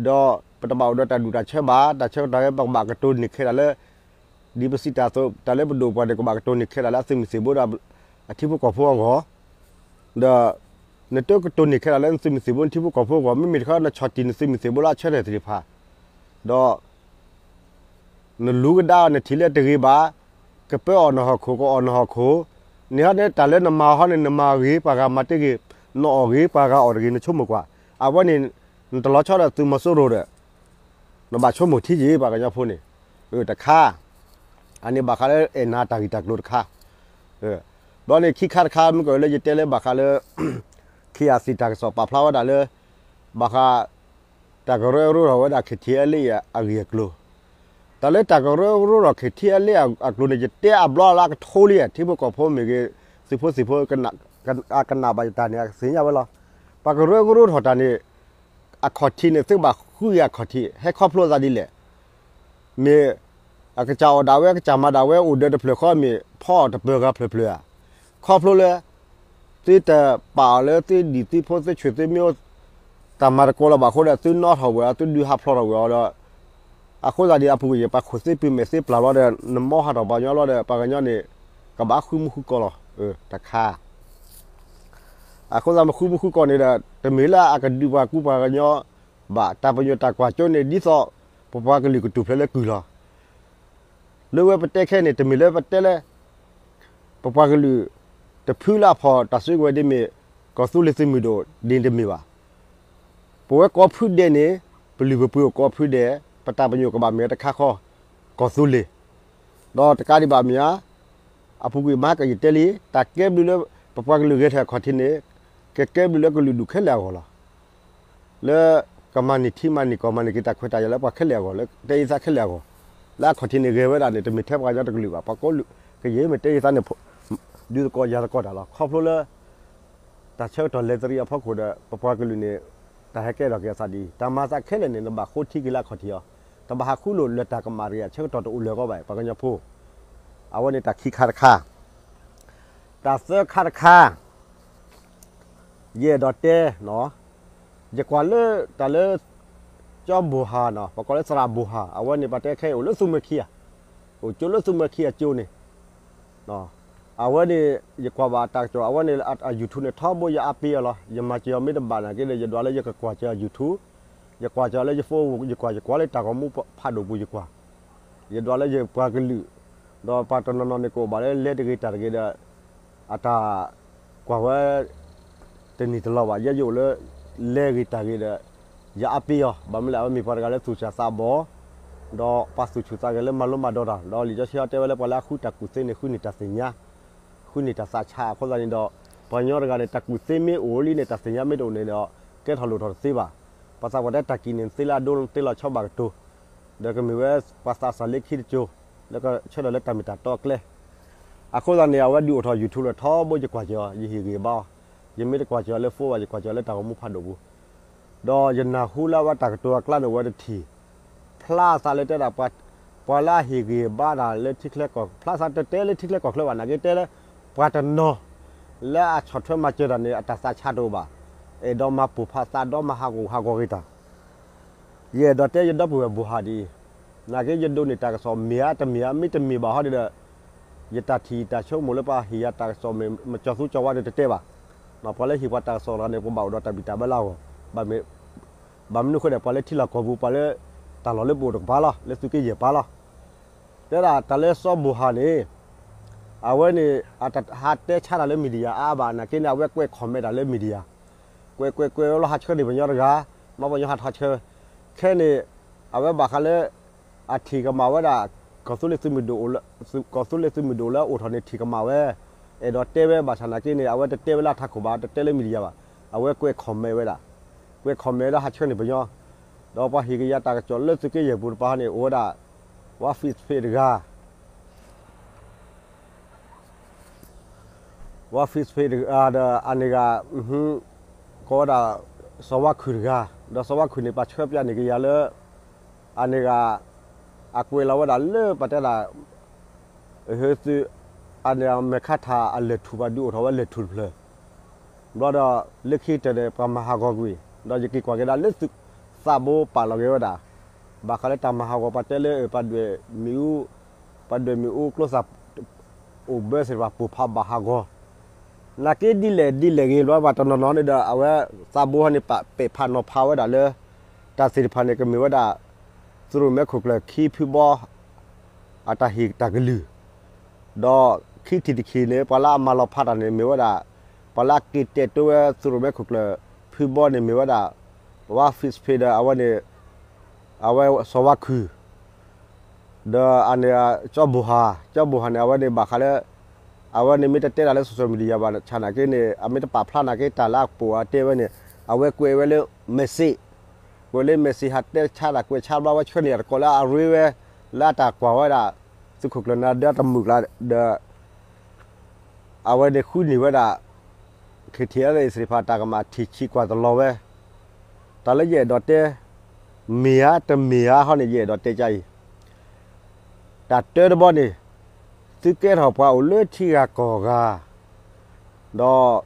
ဒီးပတဘၣ်အိၣ်ဒီးတၢ်ဒူၣ်တၢ်ဆၢဘၣ် တၢ်ဆၢကတီၢ်ဝဲ ပကဘၣ်ကတိၤန့ၢ်ခဲဒၣ်လၢ ဒ်ပစံးတၢ်အသိး တၢ်လၢပဒိၣ်ပပှၢ်န့ၣ် ကဘၣ်ကတိၤန့ၢ်ခဲဒၣ်လၢအသုးမုၢ်သံၣ်ဘိဒီး အထံဖိကီၢ်ဖိအဂီၢ် ဒီး နတကတိၤန့ၢ်ခဲဒၣ်လၢနသုးမုၢ်သံၣ်ဘိ နထံဖိကီၢ်ဖိအဂီၢ် မ့မ့ၢ်တခီ နဆီၣ်တံၢ်နသုးမုၢ်သံၣ်ဘိလၢအဆၢထၢၣ်သ့ၣ်တဖၣ် ဒီး နလူၤကဒါအီၤ နထံၣ်လၢတဂ့ၤဘၣ်, ကပၢအီၣ်နဟီၣ်ခိၣ် ကအီၣ်နဟီၣ်ခိၣ်, န့ၣ်ဟီန့ၣ် တၢ်လၢနမၤဟီန့ၣ် နမၤဂ့ၤပှၤဂၤမၤတဂ့ၤ, နအီၣ်ဂ့ၤပှၤဂၤအီၣ်တဂ့ၤ နဆိကမိၣ်ကွၢ်, အဝဲန့ၣ် နတလီၤဆီဒီးသုးမီၤစိရိၤဒီး နဘၣ်ဆိကမိၣ်ထံက့ၤ ပှၤကညီဖိန့ၣ်, တခါ, အန့ၣ်ဘၣ်ဃးလၢအဲၣ်နၤတၢ်ဂ့ၢ်တၢ်ကျိၤတခါ, ဘျီန့ၣ်ခံခါတခါ မ့ၢ်ကလၢယတဲလၢဘၣ်ဃးလၢ ခ့ၣ်အစံၣ်တၢ်ကစီၣ်ပာ်ဖျါဝဲဒၣ်လၢ ဘၣ်ဃး တၢ်ကရၢကရိထီၣ်ဝဲဒၣ် ခ့ၣ်ထံၣ်အဲလ့ၣ်အဂ့ၢ်အကျိၤ, တၢ်လၢတၢ်ကရၢကရိထီၣ် KTLA အကျိၤန့ၣ် ယတဲအဘျီလၢအကထိလံ, ထံဖိကီၢ်ဖိမ့ၢ်ဂ့ၤ, သုးဖိသံၣ်ဖိ ကနၣ်ဘၣ်ယတၢ်န့ၣ် အကသ့ၣ်ညါဝဲလီၤ. ပှၤကရၢကရိထီၣ်တၢ်န့ၣ် အခီၣ်ထံးန့ၣ် သုကဘၣ်ဃုက့ၤအခီၣ်ထံး ဟဲခီဖျိသးဒ်လဲၣ်. မ့ၢ်အကစၢ်အီၣ်ဒၣ်ဝဲ ကစၢ်မၤဒၣ်ဝဲ အိၣ်ဒၢးတဖျၢၣ်ဃီ မ့ၢ်ဖီအီၣ်တပၢၢ်ဂၤဖျၢၣ်ဖျၢၣ်ဧါ. ခီဖျိလၢ သုတပာ်အီၤလၢသုဒံၣ်သုဖိ သုဆံၣ်သုမ့ၢ်အိၣ် တၢ်မၤသကိးလီၤဘၣ်အဃိဒီး သုနီၣ်ထီၣ်ဝဲအီၤ သုဒုးဟးဖျိးထီၣ်ဝဲအီၤဒီး အဃိသတးန့ၣ် အပူၤကွံာ်ယပာ်ခိၣ်သ့ပုၢ်မဲာ်သ့ပျၢ်လီၤဒီး နမီၢ်ဟးထီၣ်ပှၤကညီလီၤဒီး ပှၤကညီန့ၣ် ကဘၣ်ဃုမူဃုကီၢ်လီၤ. တခါ အဃိသတးမ့ၢ်ဃုမူဃုကီၢ်န့ၣ်ဒီး တမ့ၢ်လၢအကဒုးပှၤကူပှၤကညီဘၣ်. တၢ်ပညိၣ်တၢ်ကွၢ်စိန့ၣ် ဒ်သိးပပှၤကလုာ်ကတူၢ်ဖျဲးလၢကုၢ်လီၤ. လၢဝဲပတဲခဲန့ၣ် တမ့ၢ်လၢပတဲလၢ ပပှၤကလုာ် တဖုလၢအဖီၣ်တၢ်စုကဝဲၤဒ်မ့ၢ် ကီၢ်သူလ့ၤသုးမုၢ်ဒိၣ်ဒ်တမ့ၢ်ဘၣ်. ပဝဲကိးဖုဒဲးန့ၣ် ပလုၢ်ပပှ့ၤအိၣ်ကိးဖုဒဲး, ပတၢ်ပညိၣ်ကဘၣ်မ့ၢ်တခါဃီ ကီၢ်သူလ့ၤ ဒီးတကးဒံးဘၣ်မ့ၢ်ဧါ, အပူၤကွံာ်မဟါကယတဲလံ, တၢ်ကဲဘျုးလၢပပှၤကလုာ်ဂဲၤထၢၣ်အခီၣ်ထံးန့ၣ် ကကဲဘျုးလၢကလုာ်ဒူၣ်ခဲလၢာ်အဂီၢ်လီၤ. လၢကမၤန့ၢ်ထံမၤန့ၢ်ကီၢ် မၤန့ၢ်က့ၤတၢ်ခွဲးတၢ်ယာ်လၢပှၤခဲလၢာ်အဂီၢ် လၢတဲယသးခဲလၢာ်အဂီၢ်, လၢအခီၣ်ထံးန့ၣ်ဂဲၤဝဲဒၣ်န့ၣ် တမ့ၢ်ထဲပှၤကညီတကလုာ်ဘၣ်, ပှၤကိးလုာ်ကယဲၢ်မ့ၢ်တဲယသးန့ၣ် ဒုးသကိးယၤသကိးတၢ်လီၤ. ခီဖျိလၢ တၢ်ဆၢကတီၢ်လဲၤတရံးအဖီခိၣ်ဒီး ပပှၤကလုာ်န့ၣ် တၢ်ဟဲကဲထီၣ်က့ၤအသးဒ်အံၤ, တၢ်မၤသးခဲလၢာ်န့ၣ် နဘၣ်ဃိထံက့ၤလၢအခီၣ်ထံးအီၤ, တဘၣ်ဟးဃုလိာ်လၢတၢ်ကမၣ်တဂ့ၤ အဆၢကတီၢ်တအိၣ်လၢၤကီးဘၣ် ပှၤကညီဖိ, အဝဲန့ၣ်တၢ်ခံခါတခါ, တၢ်သၢခါတခါ ယအဲၣ်ဒိးတဲ, ယကွၢ်လၢတၢ်လၢ ကၠီဘိၣ်ဟၣ်နီၤ ပကိးလၢသရၣ်ဘိၣ်ဟၣ် အဝဲန့ၣ် ပတဲခဲအံၤ အိၣ်လၢသူမွဲၤခံဧါ, အိၣ်ကၠိလၢသူမွဲၤခံအကၠိန့ၣ်, အဝဲန့ၣ် ယကွၢ်ဘၣ်တၢ်ကစီၣ် အဝဲန့ၣ် အ YouTube န့ၣ် ထီဘိယအါပ့အီၤလီၤ. ယမၤစၢၤအီၤမ့ၢ်တဘၣ်နာ်က့ဒီး ယဒွးလၢယကကွၢ်စၢၤ YouTube, ယကွၢ်စၢၤလၢယ phone ယကွၢ် ယကွၢ်လၢတၢ်ဂီၤမူဖးဒိၣ်ပူၤယကွၢ်, ယဒွးလၢယပှၤကလုာ်, ဒီးပှၤတနီၤနီၤန့ၣ် ကအိၣ်ဘၣ်လၢလဲၤတဂ့ၤတၢ်တဂ့ၤဒီး အတၢ်ကွၢ်ဝဲ တနံၤတလီၤဘၣ် ယဲယအိၣ်လၢ လဲၤဂ့ၤတၢ်ဂ့ၤဒီး ယအါပ့အီၤ ဘၣ်မနုၤလဲၣ် အဝဲမ့ၢ်ပှၤတဂၤလၢသူၣ်စၢ်သးဘီၣ်, ဒီးပှၤသူၣ်ဆူၣ်သးဂဲၤလၢမၤလိမၤဒိးတၢ် ဒီးလံာ်စီဆှံတဲဝဲလၢပှၤလၢအဃုတၢ်ကူၣ်သ့န့ၣ် ဃုန့ၢ်တၢ်သ့ၣ်ညါ, ဃုန့ၢ်တၢ်သးဆးအဃိသတးန့ၣ်ဒီး ပှၤကညီတဂၤန့ၣ် တၢ်ကူၣ်သ့မ့ၢ်အိၣ်လံန့ၣ် တၢ်သ့ၣ်ညါမ့ၢ်တအိၣ်န့ၣ်ဒီး ကဲထီၣ်လိၣ်ထီၣ်တသ့ဘၣ်. ပှၤသးပှၢ်တဲတၢ်ကံၣ်န့ၣ် သ့လၢအဒိ သ့လီၤဆီဘၣ်ကတိၤ, ဒီးကမ့ၢ်ဝဲပှၤသးစၢ်လၢခံတကၠိ, လၢကဆၢထၢၣ်လၢတၢ်မ့ၢ်တၢ်တီအကျဲ အဃိသတးန့ၣ် အဝဲဒုးအိၣ်ထီၣ် YouTube လၢထီဘိယကွၢ်စၢၤအီၤ ယဟ့ၣ်ဂံၢ်ဘါအီၤ, ယမ့ၢ်တကွၢ်စၢၤအီၤလၢ phone ဘၣ် ယကွၢ်စၢၤအီၤလၢတၢ်ဂီၤမူဖးဒိၣ်ပူၤ, ဒီးယနၢ်ဟူလၢအဝဲတၢ်ကတိၤအကျါန့ၣ် အဝဲတထံၣ် ဖျါသးလၢတဲဒၣ် ပှၤလၢအဟ့ၣ်ဂံၢ်ဘါတၢ်လၢထံချၢကီၢ် ဖျါသးတတဲလၢထံချၢကီၢ်ချၢဘၣ် နာ်က့တဲလၢ ပှၤတနီၤ လၢအဆီၣ်ထွဲမၤစၢၤတၢ်န့ၣ် အတၢ်သးဆးတအိၣ်ဘၣ်, အဲၣ်ဒိးမၤပိၢ်ဖးသးဒီးမၤဟးဂူာ်ဟးဂီၤက့ၤတၢ် ယအဲၣ်ဒိးတဲယဒီပုၢ်ဝဲၢ်ဘိၣ်ဟၣ်ဒ်အံၤ, နာ်က့ယဒိးန့ၢ်တၢ်ကစီၣ်မ့ၢ်ဧါတမ့ၢ်ဧါ မ့တမ့ၢ်ဘၣ်ဟီဒ်ဒီး ယတၢ်ထံၣ်တၢ်ဆိကမိၣ်လၢပှၤဟ့ၣ်ယၤတၢ်ကစီၣ်မ့ၢ်မကၠီၤသူကၠီၤဝါန့ၣ်တတဲဘၣ်, ပှၤလၢဟ့ၣ်ပှၤတၢ်ကစီၣ်တဂၤန့ၣ် ပဘၣ်အိၣ်ဒီးတၢ်ဘံၣ်တၢ်ဘၢလၢအဂီၢ်, ဘၣ်မနုၤအဃိဒီး ပှၤလၢထံလီၢ်ကီၢ်ပူၤ ပှၤလၢတၢ်လီၢ်လၢပအိၣ်တကပၤလီၤ လၢသုးက့ယဲၢ်ပၤလီၤ တဲဒၣ်တၢ်လၢစီၤဘိၣ်ဟၣ်န့ၣ် အဝဲန့ၣ် အတဟးတဲဆါတၢ်လၢ media အါဘၣ် နာ်က့န့ၣ် အဝဲကွဲး comment တၢ်လၢ media, ကွဲးကွဲးကွဲးဝဲလီၤ ဟးဆှၢန့ၢ်ပှၤကညီတဂၤ, မ့ၢ်ပှၤကညီဟးထီၣ်ဆှၢ, ခဲန့ၣ် အဝဲဘၣ်ဃးလၢ အထံၣ်ကမၣ်ဝဲဒၣ် ကီၢ်သူလ့ၤသုးမုၢ်ဒိၣ်အိၣ်လၢ ကီၢ်သူလ့ၤသုးမုၢ်ဒိၣ်လၢအအိၣ်ထီၣ်န့ၣ် ထံၣ်ကမၣ်ဝဲ, အဲၣ်ဒိးတဲဝဲဘၣ်ဆၣ်နာ်က့န့ၣ် အဝဲတတဲဝဲလၢအထးခိၣ်ဘၣ် တတဲလၢ media ဘၣ်, အဝဲကွဲး comment ဝဲဒၣ်, ကွဲး comment ဒီးဟးဆှၢန့ၢ်ပှၤကညီ, ဒီးပှၤဟ့ၣ်က့ၤယၤတၢ်ကစီၣ်လၢသုးက့ယဲၢ်ပူၤတပၤန့ၣ် အိၣ်ဝဲဒၣ် ဝါ Facebook တဂၤ ဝါ Facebook တဂၤဒီး အန့ၣ်ဂၤ ကိးဝဲဒၣ် စီၤဝါခုၣ်တဂၤ, ဒီးစီၤဝါခုၣ်န့ၣ် ပှၤဆှၢပျၢ်န့ၢ်က့ၤယၤလၢ အန့ၣ်ဂၤ အကွဲးလီၤဝဲဒၣ်လၢပတဲဒၣ် သု အန့ၣ် မဲာ်ခါထၣ်အလဲၢ်ထူၣ် ပှၤဒုးအိၣ်ထီၣ်ဝဲလဲၢ်ထူၣ်တဖျၢၣ် ဘျီဒီး လၢခံကတၢၢ်န့ၣ် ပှၤမၤဟးဂီၤကွံာ် ဒီးယက့ၤကွၢ်က့ၤဒၣ်လၢသုးသးဘိပာ်လီၤက့ၤဝဲဒၣ်, ဘၣ်ဃးလၢတၢ်မၤဟးဂီၤ ပှၤတဲလၢ ပှၤဒွဲၣ်မ့ၣ်အူ ပှၤဒွဲၣ်မ့ၣ်အူကျိသၣ် အိၣ်ဘၢသ့ၣ်တဖၣ် ပိၢ်ဖးဘၣ်ဟးဂီၤ, နာ်က့ဒ်လဲၣ်ဒ်လဲၣ်ဂ့ၤ ဘျီဘၣ်တနီၤနီၤန့ၣ်ဒီး အဝဲသးဘိဟီန့ၣ် ပာ်ပဲာ်ဖးနီၤဖးဝဲဒၣ်လၢ တၢ်သ့ၣ်တဖၣ်န့ၣ် ကမ့ၢ်ဝဲဒၣ် သုးရိၣ်မဲခိၣ်ကျၢၢ်ခံဖုဘီ အတၢ်ဟ့ၣ်တၢ်ကလုၢ်, ဒီးခံထံၣ်တထံၣ်န့ၣ် ပှၤလၢအမၤလီၤဖးတၢ်န့ၣ် မ့ၢ်ဝဲဒၣ် ပှၤလၢအက့ၤတဲာ်တိဝဲသုးရိၣ်မဲခိၣ်ကျၢၢ်ဖုဘီန့ၣ် မ့ၢ်ဝဲဒၣ် ဝါ Facebook ဒီး အဝဲန့ၣ် အဝဲစီၤဝါခုၣ် ဒီးအန့ၣ် ကၠီဘိၣ်ဟၣ် ကၠီဘိၣ်ဟၣ်န့ၣ် အဝဲန့ၣ်ဘၣ်ဃးလၢ အဝဲန့ၣ်မ့ၢ်တတဲတၢ်လၢ social media ဘၣ်ဆၣ်နာ်က့န့ၣ် အမ့ၢ်တပာ်ဖျါနာ်က့ တၢ်လၢအပိာ်အတဲဝဲန့ၣ် အဝဲကွဲးဝဲလၢ message, ကွဲးလၢ message ဟးတဲဆါတၢ်ကွဲးဆါဘျီ အဝဲဆှၢန့ၢ်တၢ်တကိးလၢအရ့ဝဲ လၢအတၢ်ကွၢ်ဝဲဒၣ် သုးခိၣ်ကျၢၢ်နၢၤဒါတမုာ်ကျါဒီး အဝဲန့ၣ်ဃုန့ၢ်ဝဲဒၣ် ခ့ထံၣ်အသ့ၣ်သ့ၣ်တဖၣ်တၢ်ကမၣ်ထံၣ်ဆံးကွၢ်တလီၤဝဲ, တၢ်လၢယအဲၣ်ဒိးတဲ မ့ၢ်ဧါတမ့ၢ်ဧါဟီန့ၣ် ယအဲၣ်ဒိးတဲကအံၤ, တၢ်တၢတဘီန့ၣ် သုကဲထီၣ်ပှၤအိၣ်လၢထံဂၤကီၢ်ဂၤ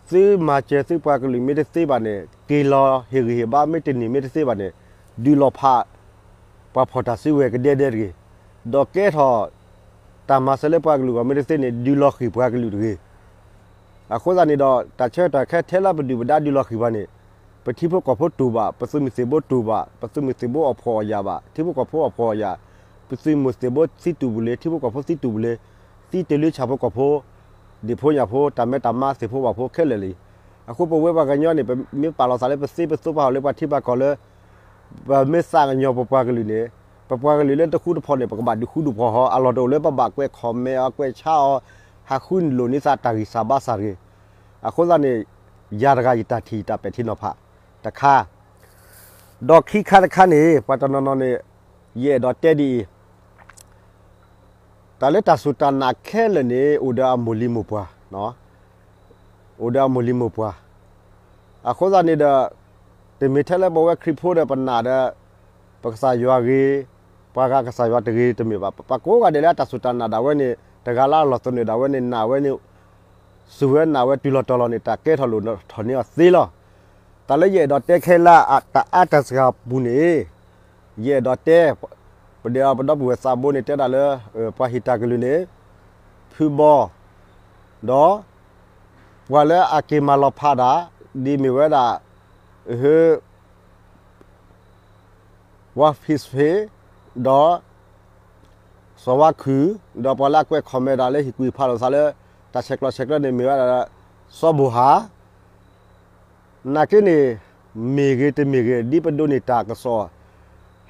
ဒီး သုမၤစၢၤသုပှၤကလုာ်မ့ၢ်တသ့ဘၣ်န့ၣ် က့ၤလီၤဟ့ၣ်ဂံၢ်ဟ့ၣ်ဘါ မ့ၢ်တန့ၢ်မ့ၢ်တသ့ဘၣ်န့ၣ် ဒုးလီၤဖး ပှၤဖီၣ်တၢ်စုကဝဲၤကဒဲဒဲတဂ့ၤ, ဒီးကဲထီၣ် တၢ်မၤစၢၤလၢပှၤကလုာ်အဂီၢ်မ့ၢ်တသ့န့ၣ် ဒုးလီၤဃံၤပှၤကလုာ်တဂ့ၤ. အဃိသတးန့ၣ်ဒီး တၢ်ဆၢကတီၢ်ခဲထဲလၢပဒုၣ်ပဒါဒုးလီၤဃံၤပှၤန့ၣ် ပထံဖိကီၢ်ဖိတူၢ်ဘၣ်, ပသုးမုၢ်သံၣ်ဘိတူၢ်ဘၣ်, ပသုးမုၢ်သံၣ်ဘိအီၣ်ဖှီၣ်အီၣ်ယာ်ဘၣ်, ထံဖိကီၢ်ဖိအီၣ်ဖှီၣ်အီၣ်ယာ်, ပသုးမုၢ်သံၣ်ဘိသံတူၢ်ပူၤလံ, ထံဖိကီၢ်ဖိသံတူၢ်ပူၤလံ, သံတ့ၢ်လံဆၣ်ဖိကီၢ်ဖိ, ဒံၣ်ဖိညၣ်ဖိ, တၢ်မဲတၢ်မါသ့ၣ်ဖိဝၣ်ဖိခဲလၢာ်လံ. အဃိပဝဲပှၤကညီန့ၣ် ပမ့ၢ်ပာ်လီၤသးလၢပသ့ပသိပာ်အီၤလၢပှၤထံပှၤကီၢ်လၢ ပမ့ၢ်သးကညီၤပပှၤကလုာ်န့ၣ် ပပှၤကလုာ်လၢတဃူတဖိးန့ၣ် ပကဘၣ်ဒုးဃူဒုးဖိးအီၤ, အလီၢ်တအိၣ်လၢပဘၣ်ကွဲး comment အီၤ ကွဲးဆါအီၤ, ဟးဃုလိာ်န့ၢ်သးတၢ်ဂံၢ်စၢ်ဘါစၢ်တဂ့ၤ. အဃိသတးန့ၣ် ယၤတဂၤယတၢ်ထံၣ်ယတၢ်ပဲာ်ထံနီၤဖး တခါ, ဒီးခံခါတခါန့ၣ် ပှၤတနီၤနီၤန့ၣ် ယအဲၣ်ဒိးတဲဒ်အံၤ တၢ်လၢတၢ်စူၢ်တၢ်နာ်ခဲလၢာ်န့ၣ် အိၣ်ဒီးအမိၢ်လံၤမိၢ်ပှၢ်, အိၣ်ဒီးအမိၢ်လံၤမိၢ်ပှၢ်. အဃိသတးန့ၣ်ဒီး တမ့ၢ်ထဲလၢပဝဲခရံာ်ဖိဒီးပနာ်ဒီး ပကစၢ်ယွၤဂ့ၤ, ပှၤဂၤကစၢ်ယွၤတဂ့ၤတမ့ၢ်ဘၣ်. ပှၤကိးဂၤဒဲးလၢအတၢ်စူၢ်တၢ်နာ်ဒၣ်ဝဲန့ၣ် တဂၤလၢအလီၢ်သနၢၣ်ဒၣ်ဝဲန့ၣ် နာ်ဝဲန့ၣ် စူၢ်ဝဲနာ်ဝဲတုၤလီၤတီၤလီၤန့ၣ် တၢ်ကဲထီၣ်လိၣ်ထီၣ်န့ၢ်အီၤသ့လီၤ. တၢ်လၢယအဲၣ်ဒိးတဲခဲလၢာ်အတၢ်အါတၢ်စှၤပူၤန့ၣ် ယအဲၣ်ဒိးတဲ ပဒဲးအီၤပဒီပုၢ်ဝဲၢ်သးဘိန့ၣ် တဲဒၣ်လၢ ပှၤဟ့ၣ်တၢ်ကလုၢ်န့ၣ် ဖုဘီ ဒီး ပှၤလၢအက့ၤမၤလီၤဖးတၢ် ဒ်မ့ၢ်ဝဲဒၣ် ဝါဖံးဖ့း ဒီး စီၤဝါခုၣ် ဒီးပှၤလၢအကွဲး comment တၢ်လၢဟ့ၣ်ကူၣ်ဖးလိာ်သးလၢ တၢ်ဆဲးကျိးဆဲးကျၢန့ၣ်မ့ၢ်ဝဲဒၣ် စီၤဘိၣ်ဟၣ် နာ်က့န့ၣ် မ့ၢ်ဂ့ၤတမ့ၢ်ဂ့ၤ ဒ်ပဒိးန့ၢ်တၢ်ကစီၣ်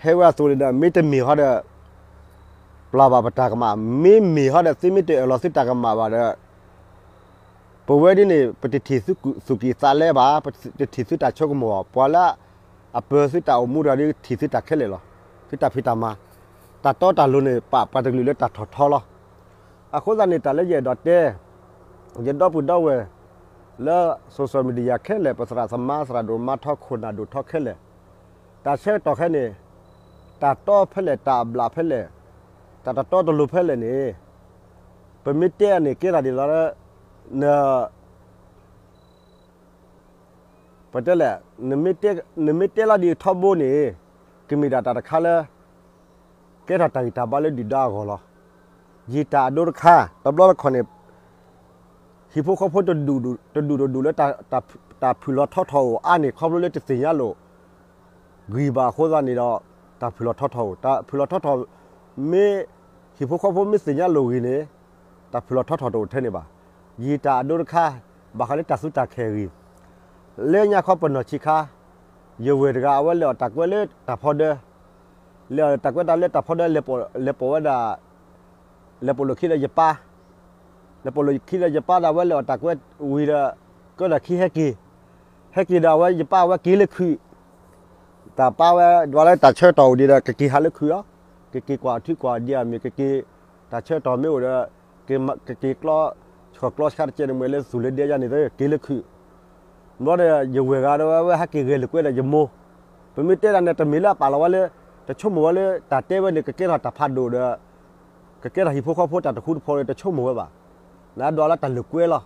ဟဲဝဲအသိးန့ၣ်ဒီး မ့တမ့ၢ်ဟီဒီး ပျၢ်ဘၣ်ပတၢ်ကမၣ်, မ့မ့ၢ်ဟီဒီး သုမ့ၢ်တအၢၣ်လီၤသုတၢ်ကမၣ်ဘၣ်ဒီး ပဝဲဒ်န့ၣ် ပတထံၣ်သုသူၣ်ကံၢ်သးလဲဘၣ်, ပတထံၣ်သုတၢ်ဆိကမိၣ်ဘၣ်, ပှၤလၢအပၢသုတၢ်အိၣ်မူတဂၤဒီး ထံၣ်သုတၢ်ခဲလၢာ်လီၤ. သုတၢ်ဖံးတၢ်မၤ, တၢ်တီတၢ်လိၤန့ၣ် ပာ်ပှၤတကလုာ်လၢတၢ်ထီၣ်ထီလီၤ. အဃိသတးန့ၣ် တၢ်လၢယအဲၣ်ဒိးတဲ ယဒီပုၢ်ဒီဝဲၢ် လၢ social media ခဲလၢာ် ပသရၣ်သမါ သရၣ်ဒိၣ်မါထီ ခိၣ်နၢ်ဒိၣ်ထီခဲလၢာ်, တၢ်ဆၢကတီၢ်ခဲအံၤန့ၣ် တၢ်တီဖဲလဲၣ် တၢ်အဘျၣ်ဖဲလဲၣ်, တၢ်တတီတလိၤဖဲလဲၣ်န့ၣ် ပမ့ၢ်တဲအန့ၣ် ကဲထီၣ်ဒ်သိးလၢ န ပတဲလဲၣ်, နမ့ၢ်တဲလီၤဒ်အံၤထီဘိန့ၣ် ကမ့ၢ်ဒၣ်တၢ်တခါလၢ ကဲထီၣ်တၢ်ဂံၢ်တၢ်ဘါလၢဒုၣ်ဒါအဂီၢ်လီၤ. ယံာ်တၢ်အဒိတခါ တဘျီတခီၣ်န့ၣ် ဟံၣ်ဖိဃီဖိတဒူၣ်တဒူၣ်လၢ တၢ်ဖုၣ်လီၤထီထီၣ်အိၣ်အါန့ၢ် ခီဖျိလၢတသ့ၣ်ညါလိာ် ဂံၢ်ဘၣ်အဃိသတးန့ၣ်ဒီး တၢ်ဖုၣ်လီၤထီထီၣ်အိၣ်, တၢ်ဖုၣ်လီၤထီထီၣ် မ့ၢ် ဟံၣ်ဖိဃီဖိမ့ၢ်သ့ၣ်ညါလိာ်ဂံၢ်န့ၣ် တၢ်ဖုၣ်လီၤထီထီၣ်တအိၣ်ထဲန့ၣ်ဘၣ်. ယံာ်တၢ်အဒိတခါ ဘၣ်ဃးလၢတၢ်သူတၢ်ခဲအဂ့ၢ် လၢညါခီပနီၢ်ဆံးခါ ယဝဲၢ်တဂၤအဝဲလဲၤအီၣ်တၢ်ကွဲးလၢတၢ်ဖီဒၢ လဲၤအီၣ်တၢ်ကွဲးတၢ်လၢတၢ်ဖီဒၢ လဲၤပိာ်ဝဲဒၣ် လဲၤပိာ်လိာ်ခံဒီးယပၢ်, လဲၤပိာ်လိာ်ခံဒီးယပၢ်ဒီး အဝဲလဲၤအီၣ်တၢ်ကွဲးဝံၤဒီး ကၢဒီးခံဟဲက့ၤ, ဟဲက့ၤဒီးအဝဲယပၢ်အဝဲက့ၤလၢခုၣ်, တၢ်ပၢ်ဝဲဒွးလၢတၢ်ဆၢကတီၢ်အိၣ်ဒံးဒီး ကက့ၤဟးလၢခုၣ်လီၤ, ကက့ၤကွၢ်ထံကွၢ်ဒံးအမ့ၢ် ကက့ၤ တၢ်ဆၢကတီၢ်မ့ၢ်အိၣ်ဒီး ကက့ၤကျီ ဆှီၣ်ကျီဆှါတကဲန့ၣ် မ့ၢ်လၢသူၣ်လၢဒဲယါန့ၣ် က့ၤလၢခုၣ် ဘျီဒီး ယဝဲၢ်ဂၤဒီးဝဲဟဲက့ၤဂဲၤလိာ်ကွဲဒီးယမိၢ်, ပမ့ၢ်တဲဒၣ်န့ၣ် တမ့ၢ်လၢအပာ်လီၤဝဲလၢ တဆိကမိၣ်ဝဲလၢ တၢ်တဲဝဲန့ၣ် ကကဲထီၣ်တၢ်ဖးဒိၣ်ဒီး ကကဲထီၣ်ဟံၣ်ဖိဃီဖိတၢ်တဃူတဖိးဒီး တဆိကမိၣ်ဝဲဘၣ်. နဒွးလၢတၢ်လိာ်ကွဲလီၤ.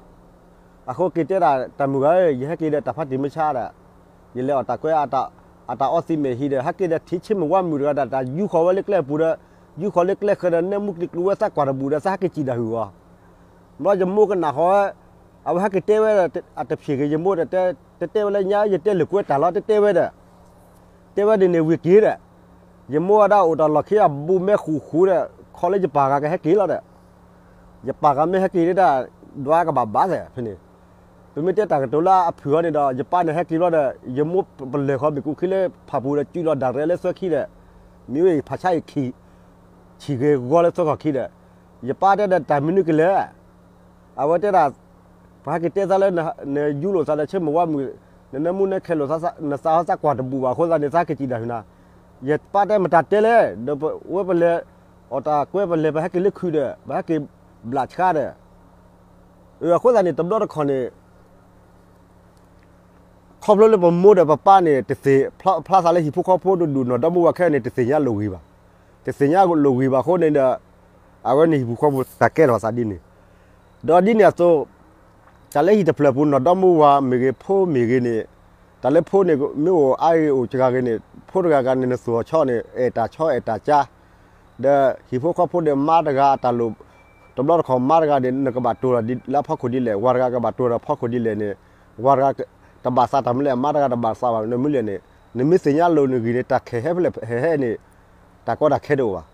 အဃိက့ၤတဲဒၣ်တၢ်မုၢ်ဂၤဧၢ, ယဟဲက့ၤဒီးတၢ်ဖးတံၢ်မ့ၢ်ဆါဒီး ယလဲၤအီၣ်တၢ်ကွဲး အတၢ်အီသံးမဲာ်ဟံးဒီး ဟဲက့ၤဒီးထံၣ်ဆ့မုၢ်ဝါမုၢ်တဂၤဒီး တၢ်ယူဃီၤဝဲလၢကျဲအပူၤဒီး ယူဃီၤလၢကျဲဃၢၤဒီး နဲမူကျံၤကျူဝဲသးကွၢ်တဘူၣ်ဒီး သးဟဲက့ၤစံၣ်တၢ်ဟုၣ်အီၤ ဘျီယမိၢ်ကနၣ်ဃီၤဝဲ, အဝဲဟဲက့ၤတဲဝဲဒီး အတဖျၢၣ်က့ၤယမိၢ်ဒီး တဲတဲဝဲလၢညါ ယတဲလိာ်ကွဲတၢ်လီၤ တဲတဲဝဲဒီး, တဲဝဲဒ်န့ၣ်ဝံၤက့ၤဒီး, ယမိၢ်ဝဲဒၣ်အိၣ်တၢ်လီၢ်ခံအဘူးမဲာ်ဃူဃူဒီး ခီလၢယပၢ်ဂၤကဟဲက့ၤလီၤဒီး, ယပၢ်ဂၤမ့ၢ်ဟဲက့ၤဒၣ် ဒွးကဘၣ်ဘၣ်သဲးဖဲန့ၣ်, ပမ့ၢ်တဲတၢ်ကတိၤလၢအဖုၣ်အီၤန့ၣ်ဒီး ယပၢ်န့ၣ်ဟဲက့ၤဘျီဒီး ယမိၢ်ပလၢၢ်ဃီၤမ့ၢ်ကူၣ်ခံလၢဖၣ်ပူၤဒီး စုလီၤဒၣ်ရဲလၢသၢခံဒီး, မ့ၢ်ဝဲဖးဆါအံၤ ဆံၣ်ဂ့ၤဂီၤလၢသၢခီၣ်ခံဒီး, ယပၢ်တဲဒီးတၢ်မနုၤကလဲၣ် အဝဲတဲဒၣ်, ပှၤဟဲက့ၤတဲသးလၢ နယူလိာ်သးဒီးဆ့မုၢ်ဝါမုၢ်, နနဲမူနဲခဲလိာ်သး နသးဟီသးကွၢ်တဘူၣ်ဘၣ်အဃိသတးန့ၣ် သးဟဲက့ၤစံၣ်တၢ်ဟုၣ်နၤ, ယပၢ်တဲမတၤတဲလဲၣ်, ဒီးပဝဲပလဲၤအီၣ်တၢ်ကွဲ ပလဲၤ ပဟဲက့ၤလၢခုးဒီး ပဟဲက့ၤဘျးဆှါဒီး, အဃိသတးန့ၣ် တဘျီတခီၣ်န့ၣ် ခီဖျိလၢပမိၢ်ဒီးပပၢ်န့ၣ် တသ့ၣ်ဖျါသးလၢဟံၣ်ဖိဃီဖိဒိၣ်ဒိၣ် နီၢ်ဒီမါဝၤခဲအံၤန့ၣ် တသ့ၣ်ညါလိာ်ဂ့ၤဘၣ်. တသ့ၣ်ညါလိာ်ဂ့ၤဘၣ်အဃိန့ၣ်ဒီး အဝဲန့ၣ်ဟံၣ်ပူၤဃီပူၤ တၢ်ကဲထီၣ်သးဒ်န့ၣ်, ဒီးဒ်န့ၣ်အသိး တၢ်လၢဟံၣ်တဖျၢၣ်ပူၤ နီၢ်ဒီမါဝၤမ့ၢ်ဂ့ၤ ဖိမ့ၢ်ဂ့ၤန့ၣ်, တၢ်လၢဖိန့ၣ် မ့ၢ်အိၣ်အါဂ့ၤအိၣ်စှၤဂ့ၤန့ၣ် ဖိတဂၤဂၤန့ၣ် နသူၣ်အီၣ်ဆီန့ၣ် အဲၣ်တၢ်ဆီအဲၣ်တၢ်ကၠါ, ဒီးဟံၣ်ဖိဃီဖိဒီး မါတဂၤအတၢ်လိၣ် တဘျီတခီၣ် မါတဂၤန့ၣ် နကဘၣ်တိၢ်လီၤလၢအဖီခိၣ်ဒ်လဲၣ်, ဝၤတဂၤကဘၣ်တိၢ်လီၤဖီခိၣ်ဒ်လဲၣ်န့ၣ်, ဝၤတဂၤတဘၣ်သးတၢ်မနုၤလဲၣ်, မါတဂၤတဘၣ်သးဘၣ်မနုၤလဲၣ်န့ၣ်, နမ့ၢ်သ့ၣ်ညါလိာ်န့ၣ်ဂံၢ်န့ၣ် တၢ်ခဲဟဲဖဲလဲၣ်ဟဲဟဲန့ၣ် တၢ်ကီတၢ်ခဲတအိၣ်ဘၣ်.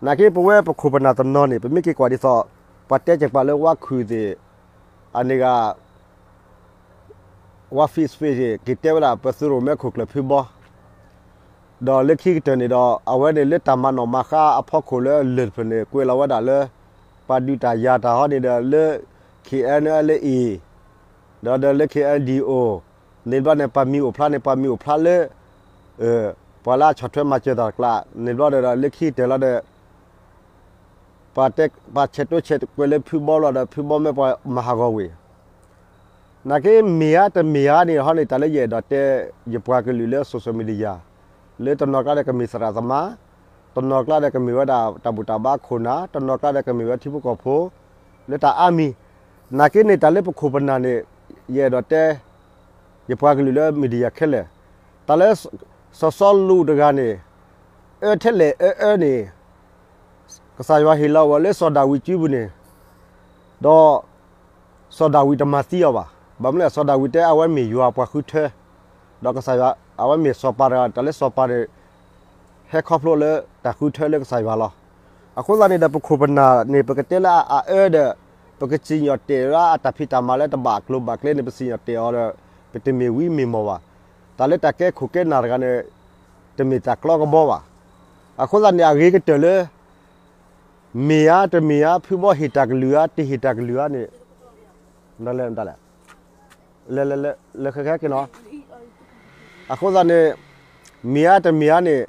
နာ်က့ ပဝဲပခိၣ်ပနၢ်တနီၤန့ၣ် ပမ့ၢ်က့ၤကွၢ်ဒ်သိး ပှၤတဲကပၤလၢဝါခုၣ်သ့ၣ် အန့ၣ်ဂ့ၤ ဝါ Facebook က့ၤတဲဝဲဒၣ် ပသုးရိၣ်မဲခိၣ်ကျၢၢ်ဖုဘီ, ဒီးလၢခံကတၢၢ်န့ၣ်ဒီး အဝဲန့ၣ်လၢတၢ်မၤနီၣ်မၤဃါအဖီခိၣ်လၢအလၢၢ်တဖျၢၣ်န့ၣ် ကွဲးလီၤဝဲဒၣ်လၢ ပှၤဒုးတၢ်ယၤတၢ်ဟီန့ၣ်ဒီးလၢ ခ့ၣ်အဲၣ်လ့ၣ်, ဒီးဒီးလၢ ခ့ၣ်အဲၣ်ဒံၣ်အိၣ်, န့ၣ်ဘျီန့ၣ် ပှၤမံၤအိၣ်ဖျါန့ၣ် ပှၤမံၤအိၣ်ဖျါလၢ ပှၤလၢအဆီၣ်ထွဲမၤစၢၤတၢ်တကျါ, န့ၣ်ဘျီဒီးလၢခံကတၢၢ်လီၤဒီး ပှၤတဲ ပှၤဆဲးတိဆဲးကွဲးလၢဖုဘီလီၤဒီး ဖုဘီမ့ၢ်ပှၤမၤဟးဂီၤဝဲ နာ်က့ မ့ၢ်ဧါတမ့ၢ်ဧါန့ၣ်ဟီန့ၣ် တၢ်လၢယအဲၣ်ဒိးတဲ ယပှၤကလုာ်လၢ social media လၢတနီၤကျါဒီးကမ့ၢ်သရၣ်သမါ, တနီၤကျါဒီးကမ့ၢ်ဝဲဒၣ်တၢ်ဘူၣ်တၢ်ဘါခိၣ်နၢ်, တနီၤကျါဒီးကမ့ၢ်ဝဲထံဖိကီၢ်ဖိ လၢတၢ်အါမံၤ, နာ်က့န့ၣ် တၢ်လၢပခိၣ်ပနၢ်န့ၣ် ယအဲၣ်ဒိးတဲ ယပှၤကလုာ်လၢ media ခဲလၢာ်, တၢ်လၢ စီၤစီလူးတဂၤန့ၣ် အၢထဲလဲၣ်အၢအၢန့ၣ် ကစၢ်ယွၤဟ့ၣ်လီၤဝဲလၢစီၤဒၤဝံးစုပူၤန့ၣ်, ဒီး စီၤဒၤဝံးတမၤသံအီၤဘၣ်. ဘၣ်မနုၤလဲၣ် စီၤဒၤဝံးတဲအဝဲမ့ၢ်ယွၤပှၤဃုထၢ, ဒီးကစၢ်ယွၤ အဝဲမ့ၢ်စီၤပၤတဂၤ တၢ်လၢစီၤပၤန့ၣ် ဟဲခီဖျိလၢတၢ်ဃုထၢလၢကစၢ်ယွၤလီၤ. အဃိသတးန့ၣ်ဒီး ပခိၣ်ပနၢ်န့ၣ် ပကတဲလၢအအၢဒီး ပကစံၣ်ညီၣ်တဲာ်လၢအတၢ်ဖံးတၢ်မၤလၢတဘၣ်ကျိၤဘၣ်ကျဲန့ၣ် ပစံၣ်ညီၣ်တဲာ်အီၤဒီး ပတမ့ၢ်ဝံမ့ၢ်မီၢ်ဘၣ်. တၢ်လၢတၢ်ကဲခိၣ်ကဲနၢ်တဂၤန့ၣ် တမ့ၢ်တၢ်ကျီကဘီဘၣ်. အဃိသတးန့ၣ် အဂ့ၤကတၢၢ်လၢ မ့ၢ်ဧါတမ့ၢ်ဧါ ဖုဘီဟ့ၣ်တၢ်ကလုၢ်ဧါ တဟ့ၣ်တၢ်ကလုၢ်ဧါန့ၣ် လဲၤလဲၤလဲၤ လဲၤခဲခဲက့ၤနီၤ. အဃိသတးန့ၣ် မ့ၢ်ဧါတမ့ၢ်ဧါန့ၣ်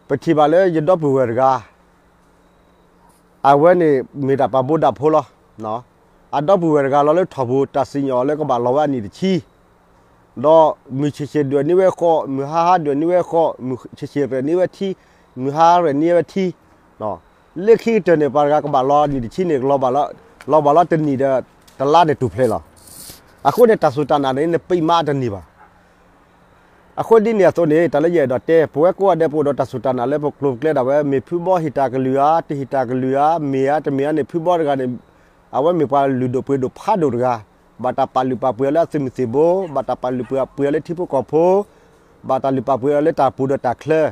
ပထံၣ်ဘၣ်လၢယဒီပုၢ်ဝဲၢ်တဂၤ အဝဲန့ၣ်မ့ၢ်ဒၣ်ပှၤဘိးဒၣ်ဖိလီၤ. အဒီပုၢ်ဝဲၢ်တဂၤလီၤလၢထီၣ်ပူၤ တၢ်စံၣ်ညီၣ်အီၤလၢကဘၣ်လီၤဝဲအနံၣ်တဆံ ဒီးမုၢ်ဆ့ၣ်ဆ့ၣ်ဒွဲၣ်န့ၢ်ဝဲဃိး, မုၢ်ဟါဟါဒွဲၣ်န့ၢ်ဝဲဃိး, မုၢ်ဆ့ၣ်ဆ့ၣ်ရဲၣ်န့ၢ်ဝဲထံ, မုၢ်ဟါဟါရဲၣ်န့ၢ်ဝဲထံ. လၢခံကတၢၢ်န့ၣ် ပှၤတဂၤကဘၣ်လီၤနံၣ်တဆံန့ၣ် လီၤဘၣ်လီၤတနံၣ်ဒီး တလါန့ၣ်တူၢ်ဖျဲးလီၤ. အဃိန့ၣ် တၢ်စူၢ်တၢ်နာ်န့ၣ် နပံးမၤအတန့ၢ်ဘၣ်. အဃိဒ်န့ၣ်အသိးန့ၣ် တၢ်လၢယအဲၣ်ဒိးတဲ ပဝဲကိးဂၤဒဲး ပအိၣ်ဒီးတၢ်စူၢ်တၢ်နာ်လၢပကျိၤပကျဲဒၣ်ဝဲ မ့ၢ်ဖုဘီဟ့ၣ်တၢ်ကလုၢ်ဧါ တဟ့ၣ်တၢ်ကလုၢ်ဧါ မ့ၢ်ဧါတမ့ၢ်ဧါန့ၣ် ဖုဘီတဂၤန့ၣ် အဝဲမ့ၢ်ပှၤလုၢ်ဒိၣ်ပှ့ၤဒိၣ်ဖးဒိၣ်တဂၤ, ဘၣ်တၢ်ပာ်လုၢ်ပာ်ပှ့ၤအီၤလၢအသုးမုၢ်သံၣ်ဘိ, ဘၣ်တၢ်ပာ်လုၢ်ပာ်ပှ့ၤအီၤလၢထံဖိကီၢ်ဖိ, ဘၣ်တၢ်လုၢ်ပာ်ပှ့ၤအီၤလၢတၢ်ပူၤဒီးတၢ်ချၢ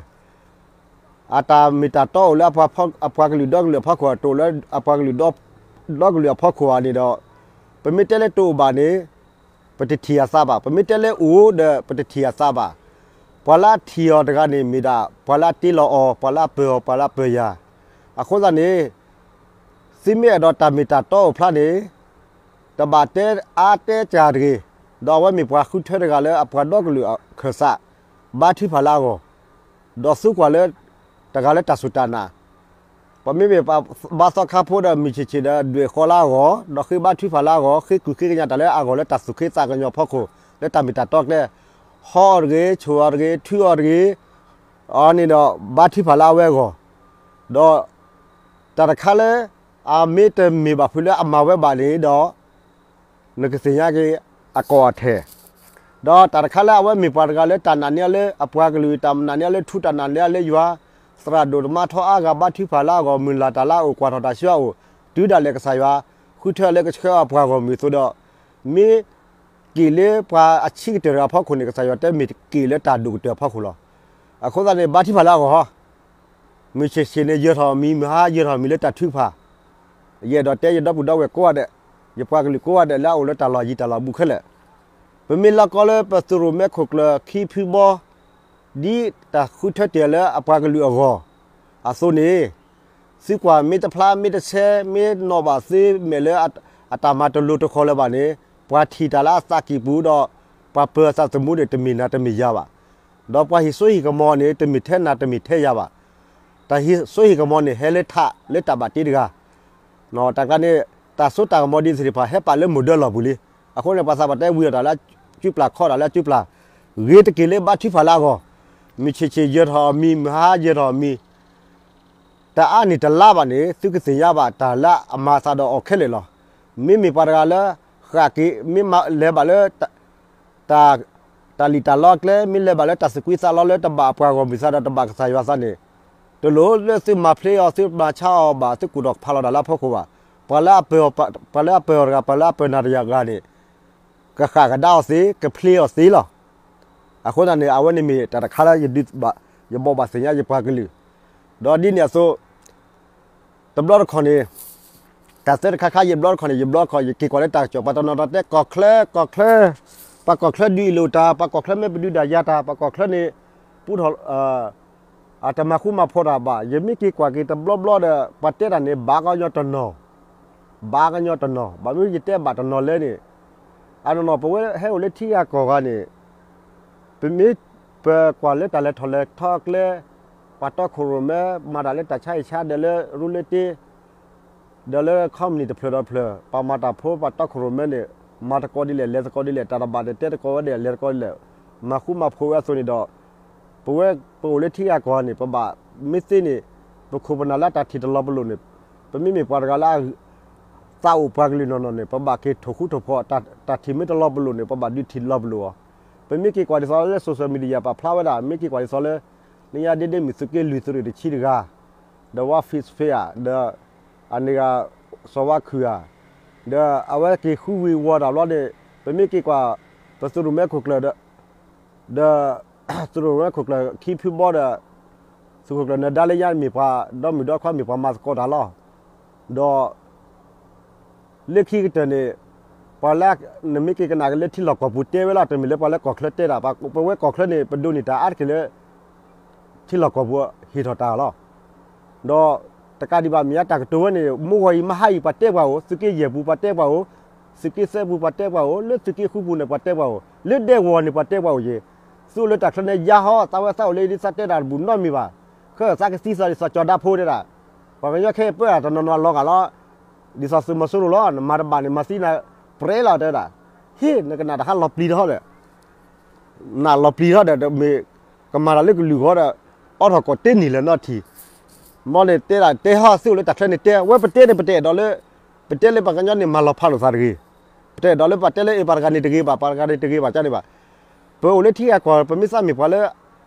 အတၢ်မ့ၢ်တၢ်တီအိၣ်လၢအပှၤကလုာ်ဒီကလုာ်အဖီခိၣ်, တအိၣ်လၢအပှၤကလုာ်ဒီကလုာ်အဖီခိၣ်ဧါန့ၣ်ဒီး, ပမ့ၢ်တဲလၢတအိၣ်ဘၣ်န့ၣ် ပတထံၣ်အသးဘၣ်. ပမ့ၢ်တဲလၢအိၣ်ဒီး ပတထံၣ်အသးဘၣ်. ပှၤလၢအထံၣ်အီၤတဂၤန့ၣ် မ့ၢ်ဒၣ်ပှၤလၢအတ့လီၤအီၤ, ပှၤလၢအပၢၤအီၤ, ပှၤလၢအပၢၤယၤ. အဃိသတးန့ၣ် သုမ့ၢ်အဲၣ်ဒိးတၢ်မ့ၢ်တၢ်တီအိၣ်ဖျါန့ၣ် တဘၣ်တဲအါတဲစှၤတဂ့ၤ, ဒီးအဝဲမ့ၢ်ပှၤဃုထၢတဂၤလၢအပှၤဒီကလုာ်အခၢၣ်စး, ဘါထုကဖၣ်လၢအဂီၢ်, ဒီးသံကွၢ်လၢ တဂၤလၢတၢ်စူၢ်တၢ်နာ်, ပမ့မ့ၢ်ဘါသီခါဖိဒီးမုၢ်ဆ့ၣ်ဆ့ၣ်ဒီးဒွဲၣ်ဃီလၢအဂီၢ်, ဒီးဃ့ဘါထုကဖၣ်လၢအဂီၢ်, ဃ့ကုၢ်ဃ့ကညးတၢ်လၢအဂီၢ်လၢတၢ်သူၣ်က့သးကညီၤဖီခိၣ်, လၢတၢ်မ့ၢ်တၢ်တီကျဲ, ဟီအီၤတဂ့ၤ, ဆိၣ်အီၤတဂ့ၤ, ထုအီၤတဂ့ၤ, အန့ၣ်ဒီးဘါထုကဖၣ်လၢအဝဲအဂီၢ်, ဒီး တၢ်တခါလၢ အမ့ၢ်တမ့ၢ်ဘၣ်ဖုးလၢအမၤဝဲဘၣ်န့ၣ်ဒီး နကသ့ၣ်ညါက့ၤအကီၢ်အထဲၣ်, ဒီးတၢ်တခါလၢအဝဲမ့ၢ်ပှၤတဂၤလၢတၢ်နာ်န့ၢ်အီၤလၢအပှၤကလုာ်, တၢ်နာ်န့ၢ်အီၤလၢထူ, တၢ်နာ်န့ၢ်အီၤလၢယွၤ, သရၣ်ဒိၣ်တမါထီအါဂၤ ဘါထုကဖၣ်လၢအဂီၢ်, မုၢ်လၢ်တၢ်လၢအအိၣ်, ကွၢ်ထီၣ်တၢ်ဆှၢအအိၣ်, တုၤဒၣ်လဲာ်ကစၢ်ယွၤ ဃုထၢအီၤလၢကဆှၢအီၤပှၤဂီၢ်မုၢ်အသိးဒီး, မ့ၢ်က့ၤလၢပှၤအဆံးကတၢၢ်တဂၤအဖီခိၣ်န့ၣ် ကစၢ်ယွၤတဲမ့ၢ်က့ၤလၢတၢ်ဒိၣ်ကတၢၢ်အဖီခိၣ်လီၤ. အဃိသတးန့ၣ် ဘါထုကဖၣ်လၢအဂီၢ် မုၢ်ဆ့ၣ်ဆ့ၣ်န့ၣ် ယၢၤထီၣ်မံၤ, မုၢ်ဟါယၢၤထီၣ်မံၤလၢတၢ်ထုကဖၣ်, ယအဲၣ်ဒိးတဲယဒီပုၢ်ဒီဝဲၢ်ကိးဂၤဒဲး, ယပှၤကလုာ်ကိးဂၤဒဲးလၢအအိၣ်လၢတၢ်လီၢ်ယံၤတၢ်လီၢ်ဘူးခဲလၢာ်, ပမ့ၢ်လီၤကီလၢပသုးရိၣ်မဲခိၣ်ကျၢၢ်ခံဖုဘီ ဒ်တၢ်ဃုထၢတ့ၢ်လၢအပှၤကလုာ်အဂီၢ်အသိးန့ၣ်, သုကွၢ်မ့ၢ်တဖျါမ့ၢ်တဆဲး မ့ၢ်နီၣ်ဘၣ်သ့မဲာ်လၢအတၢ်မၤတလိၤတဃီၤလၢၤဘၣ်န့ၣ်, ပှၤထံၣ်တၢ်လၢအသးကံၢ်ပူၤဒီး ပှၤပၢၤအသးသမူန့ၣ် တမ့ၢ်နၤတမ့ၢ်ယၤဘၣ်. ဒီးပှၤဟ့ၣ်စိဟ့ၣ်ကမီၤန့ၣ် တမ့ၢ်ထဲနၤတမ့ၢ်ထဲယၤဘၣ်. တၢ်ဟ့ၣ်စိဟ့ၣ်ကမီၤန့ၣ် ဟဲလၢထးလၢတၢ်ဘၣ်တ့တဂၤ, တၢ်ကျါန့ၣ် တၢ်စိတၢ်ကမီၤဒ်သ့ၣ်တဖၣ် ဟဲပာ်လၢမိၢ်ဒၢလီၢ်ပူၤလံ. အဃိန့ၣ် ပှၤသးပှၢ်တဲဝံၤအီၤတၢ်လၢအစုပျၢ်ခီတၢ်လၢအစုပျၢ်, ဂ့ၤတက့ၢ်လၢဘါထုကဖၣ်လၢအဂီၢ်, မုၢ်ဆ့ၣ်ဆ့ၣ်ယၢၤထီၣ်အီၤမံၤ မုၢ်ဟါဟါယၢၤထီၣ်အီၤမံၤ တအါန့ၢ်တလါဘၣ်န့ၣ် သုကသ့ၣ်ညါဘၣ်တၢ်လၢအမၤအသးဒီးအီၤခဲလၢာ်လီၤ. မ့မ့ၢ်ပှၤတဂၤလၢ ဃၣ်က့ၤ မ့ၢ်လဲၤဘၣ်လၢ တၢ် တၢ်လံၣ်တၢ်လီအကျဲ မ့ၢ်လဲၤဘၣ်လၢတၢ်သူၣ်ကွံသးလီလၢတဘၣ်အပှၤဂီၢ်မုၢ်သးဒီးတဘၣ်ကစၢ်ယွၤသးန့ၣ်, တလိၣ်လၢသုမၤဖျ့အီၤ သုမၤဆါအီၤဘၣ် သုကူၣ်ထီၣ်ဖးလီၤတၢ်လၢအဖီခိၣ်ဘၣ်. ပှၤလၢအပၢၢ်အီၤ ပှၤလၢအပၢၢ်အီၤတဂၤ ပှၤလၢအပၢၢ်နၤတဂၤန့ၣ် ကဃၣ်ကဒါအီၤသ့ ကဖျ့အီၤသ့လီၤ. အဃိသတးန့ၣ် အဝဲန့ၣ်မ့ၢ်တၢ်တခါလၢယဒုးဘၣ် ယဘိးဘၣ်သ့ၣ်ညါယပှၤကလုာ်, ဒီးဒ်န့ၣ်အသိး တဘျီတခီၣ်န့ၣ် တၢ်သၢတခါခါ ယဘျီတခီၣ်န့ၣ် ယဘျီတခီၣ် ယက့ၤကွၢ်လၢတၢ်ကစီၣ် ပှၤတနီၤနီၤတဲကီၢ်ချၢ ကီၢ်ချၢ, ပှၤကီၢ်ချၢဒုးအ့ၣ်လိာ်တၢ် ပှၤကီၢ်ချၢမ့ၢ်ပဒုးဒၣ်ယၤတၢ် ပှၤကီၢ်ချၢန့ၣ် ပူထီၣ် အတမၤဃူမၤဖိးတၢ်ဘၣ်. ယမ့ၢ်က့ၤကွၢ်က့ၤတဘျီဘျီဒီး ပှၤတဲတၢ်န့ၣ် ဘၣ်ကညီတနီၤ, ဘၣ်ကညီတနီၤ ဘၣ်မနုၤယတဲဘၣ်တနီၤလဲၣ်န့ၣ်, အနီၢ်နီၢ် ပဝဲဟဲအိၣ်လၢထံဂၤကီၢ်ဂၤန့ၣ် ပမ့ၢ်ပကွၢ်လၢတၢ်လဲၤထီၣ်လဲၤထီအကျဲ, ပှၤတီခိၣ်ရိၣ်မဲ မၤတၢ်လၢတၢ်ဆါဟံၣ်ဆါဒၢးလၢရူလၢတ့, ဒီးလၢခီပနံၣ်တဖျၢၣ်ဒီးတဖျၢၣ် ပှၤမၤတၢ်ဖိ ပှၤတီခိၣ်ရိၣ်မဲန့ၣ် မၤတကိးဒ်လဲၣ် လဲၤတကိးဒ်လဲၣ် တၢ်တဘၣ်န့ၣ် တဲတကိးဝဲဒ်လဲၣ် လဲၤတကိးဒ်လဲၣ်, မၤဃူမၤဖိးဝဲအသိးန့ၣ်ဒီး ပဝဲပအိၣ်လၢထံဂၤကီၢ်ဂၤန့ၣ် ပဘၣ်မ့ၢ်သ့န့ၣ် ပခိၣ်ပနၢ်လၢတၢ်ထံၣ်တလီၤပလိာ်န့ၣ်, ပမ့မ့ၢ်ပှၤတဂၤလၢ သးအိၣ်ပှၤကလုာ်နီၢ်နီၢ်န့ၣ် ပဘၣ်က့ၤထိၣ်ဃူထိၣ်ဖိး တၢ်ထံၣ်မ့ၢ်တလီၤပလိာ်န့ၣ် ပဘၣ်ဒုးထံၣ်လီၤပလိာ်အီၤ. ပမ့ၢ်က့ၤကွၢ်ဒ်သိးလၢ social media ပာ်ဖျါဝဲဒၣ် မ့ၢ်က့ၤကွၢ်ဒ်သိးလၢ နညါဒ့ဒ့မုၢ်သုးက့လွံၢ်သုးရ့ၣ်တဆံတဂၤ, ဒီးဝါ Fitz Faye ဧါ, ဒီးအန့ၣ်ဂၤ စီၤဝါခုၣ်ဧါ, ဒီးအဝဲက့ၤဃုဝံၤဝီၤတၢ်ဘျီန့ၣ် ပမ့ၢ်က့ၤကွၢ် ပသုးရိၣ်မဲခိၣ်ကျၢၢ်ဒီး ဒီး သုးရိၣ်မဲခိၣ်ကျၢၢ်ခံဖုဘီဒီး သုးခိၣ်ကျၢၢ်နၢၤဒါလၢညါမ့ၢ်ပှၤဒီမုၣ်ဒီခွါမ့ၢ်ပှၤမၤသကိးတၢ်လီၤ. ဒီး လၢခံကတၢၢ်န့ၣ် ပှၤလၢနမ့ၢ်က့ၤကနၣ်က့ၤလၢထံလီၢ်ကီၢ်ပူၤတဲဝဲလီၤ တမ့ၢ်လၢပှၤလၢကီၢ်ချၢတဲတၢ်, ပဝဲကီၢ်ချၢန့ၣ် ပဒိးန့ၢ်တၢ်အါတက့ၢ်လၢ ထံလီၢ်ကီၢ်ပူၤဟ့ၣ်ထီၣ်တၢ်လီၤ. ဒီးတကးဒံးဘၣ်မ့ၢ်ညါတၢ်ကတိၤဝဲန့ၣ် မုၢ်ဂီၤအံၤမဟါအံၤပှၤတဲပှၤအိၣ်, သုးက့ယဲၢ်ပူၤပှၤတဲပှၤအိၣ်, သုးက့သၢပူၤပှၤတဲပှၤအိၣ်, လၢသုးက့ဃုပူၤန့ၣ်ပှၤတဲပှၤအိၣ်, လၢဒဲကဝီၤန့ၣ်ပှၤတဲပှၤအိၣ်က့ၤ, သုအိၣ်လၢတၢ်ချၢန့ၣ်ယါဟီ, သးဝဲသးအိၣ်လၢဒ်သးတဲတၢ်တဘူၣ်နီတမံၤဘၣ်, ခဲသးကသံသးဒ်သိးကၠီၤဒါဖိတဲဒၣ်, ပှၤကညီခဲအံၤပၢတၢ်တနီၤနီၤအလီၤဂာ်လီၤ, ဒ်သိးသုးမီၤစိရိၤလီၤ, နမၤတဘၣ်န့ၣ် မၤသံနၤပြဲလီၤတဲဒၣ်, ဟ့ၣ် နကနၣ်တၢ်ဟးလီၤပျံၤထီၣ်ဒီး နၢ်လီၤပျံၤထီၣ်ဒီး မ့ၢ်ကမၤတၢ်လၢကလုာ်ဂီၢ်ဒီး အိးထီၣ်ကိးတ့ၢ်နံၤလၢၤနီတထံၣ်, မ်န့ၣ်တဲဒၣ်တဲဟီသုအိၣ်လၢတၢ်ချၢန့ၣ်တဲ ဝဲပတဲန့ၣ် ပတအဲၣ်ဒိးလၢ ပတဲလၢပှၤကညီန့ၣ်မၤလီၤဖးလိာ်သးတဂ့ၤ, ပတအဲၣ်ဒိးလၢပှၤတဲလၢအပှၤတဂၤန့ၣ်တဂ့ၤဘၣ် ပှၤတဂၤန့ၣ်တဂ့ၤဘၣ်ကန့ၣ်ဘၣ်, ပအိၣ်လၢထံဂၤကီၢ် ပမ့ၢ်သးမ့ၢ်ပှၤလၢ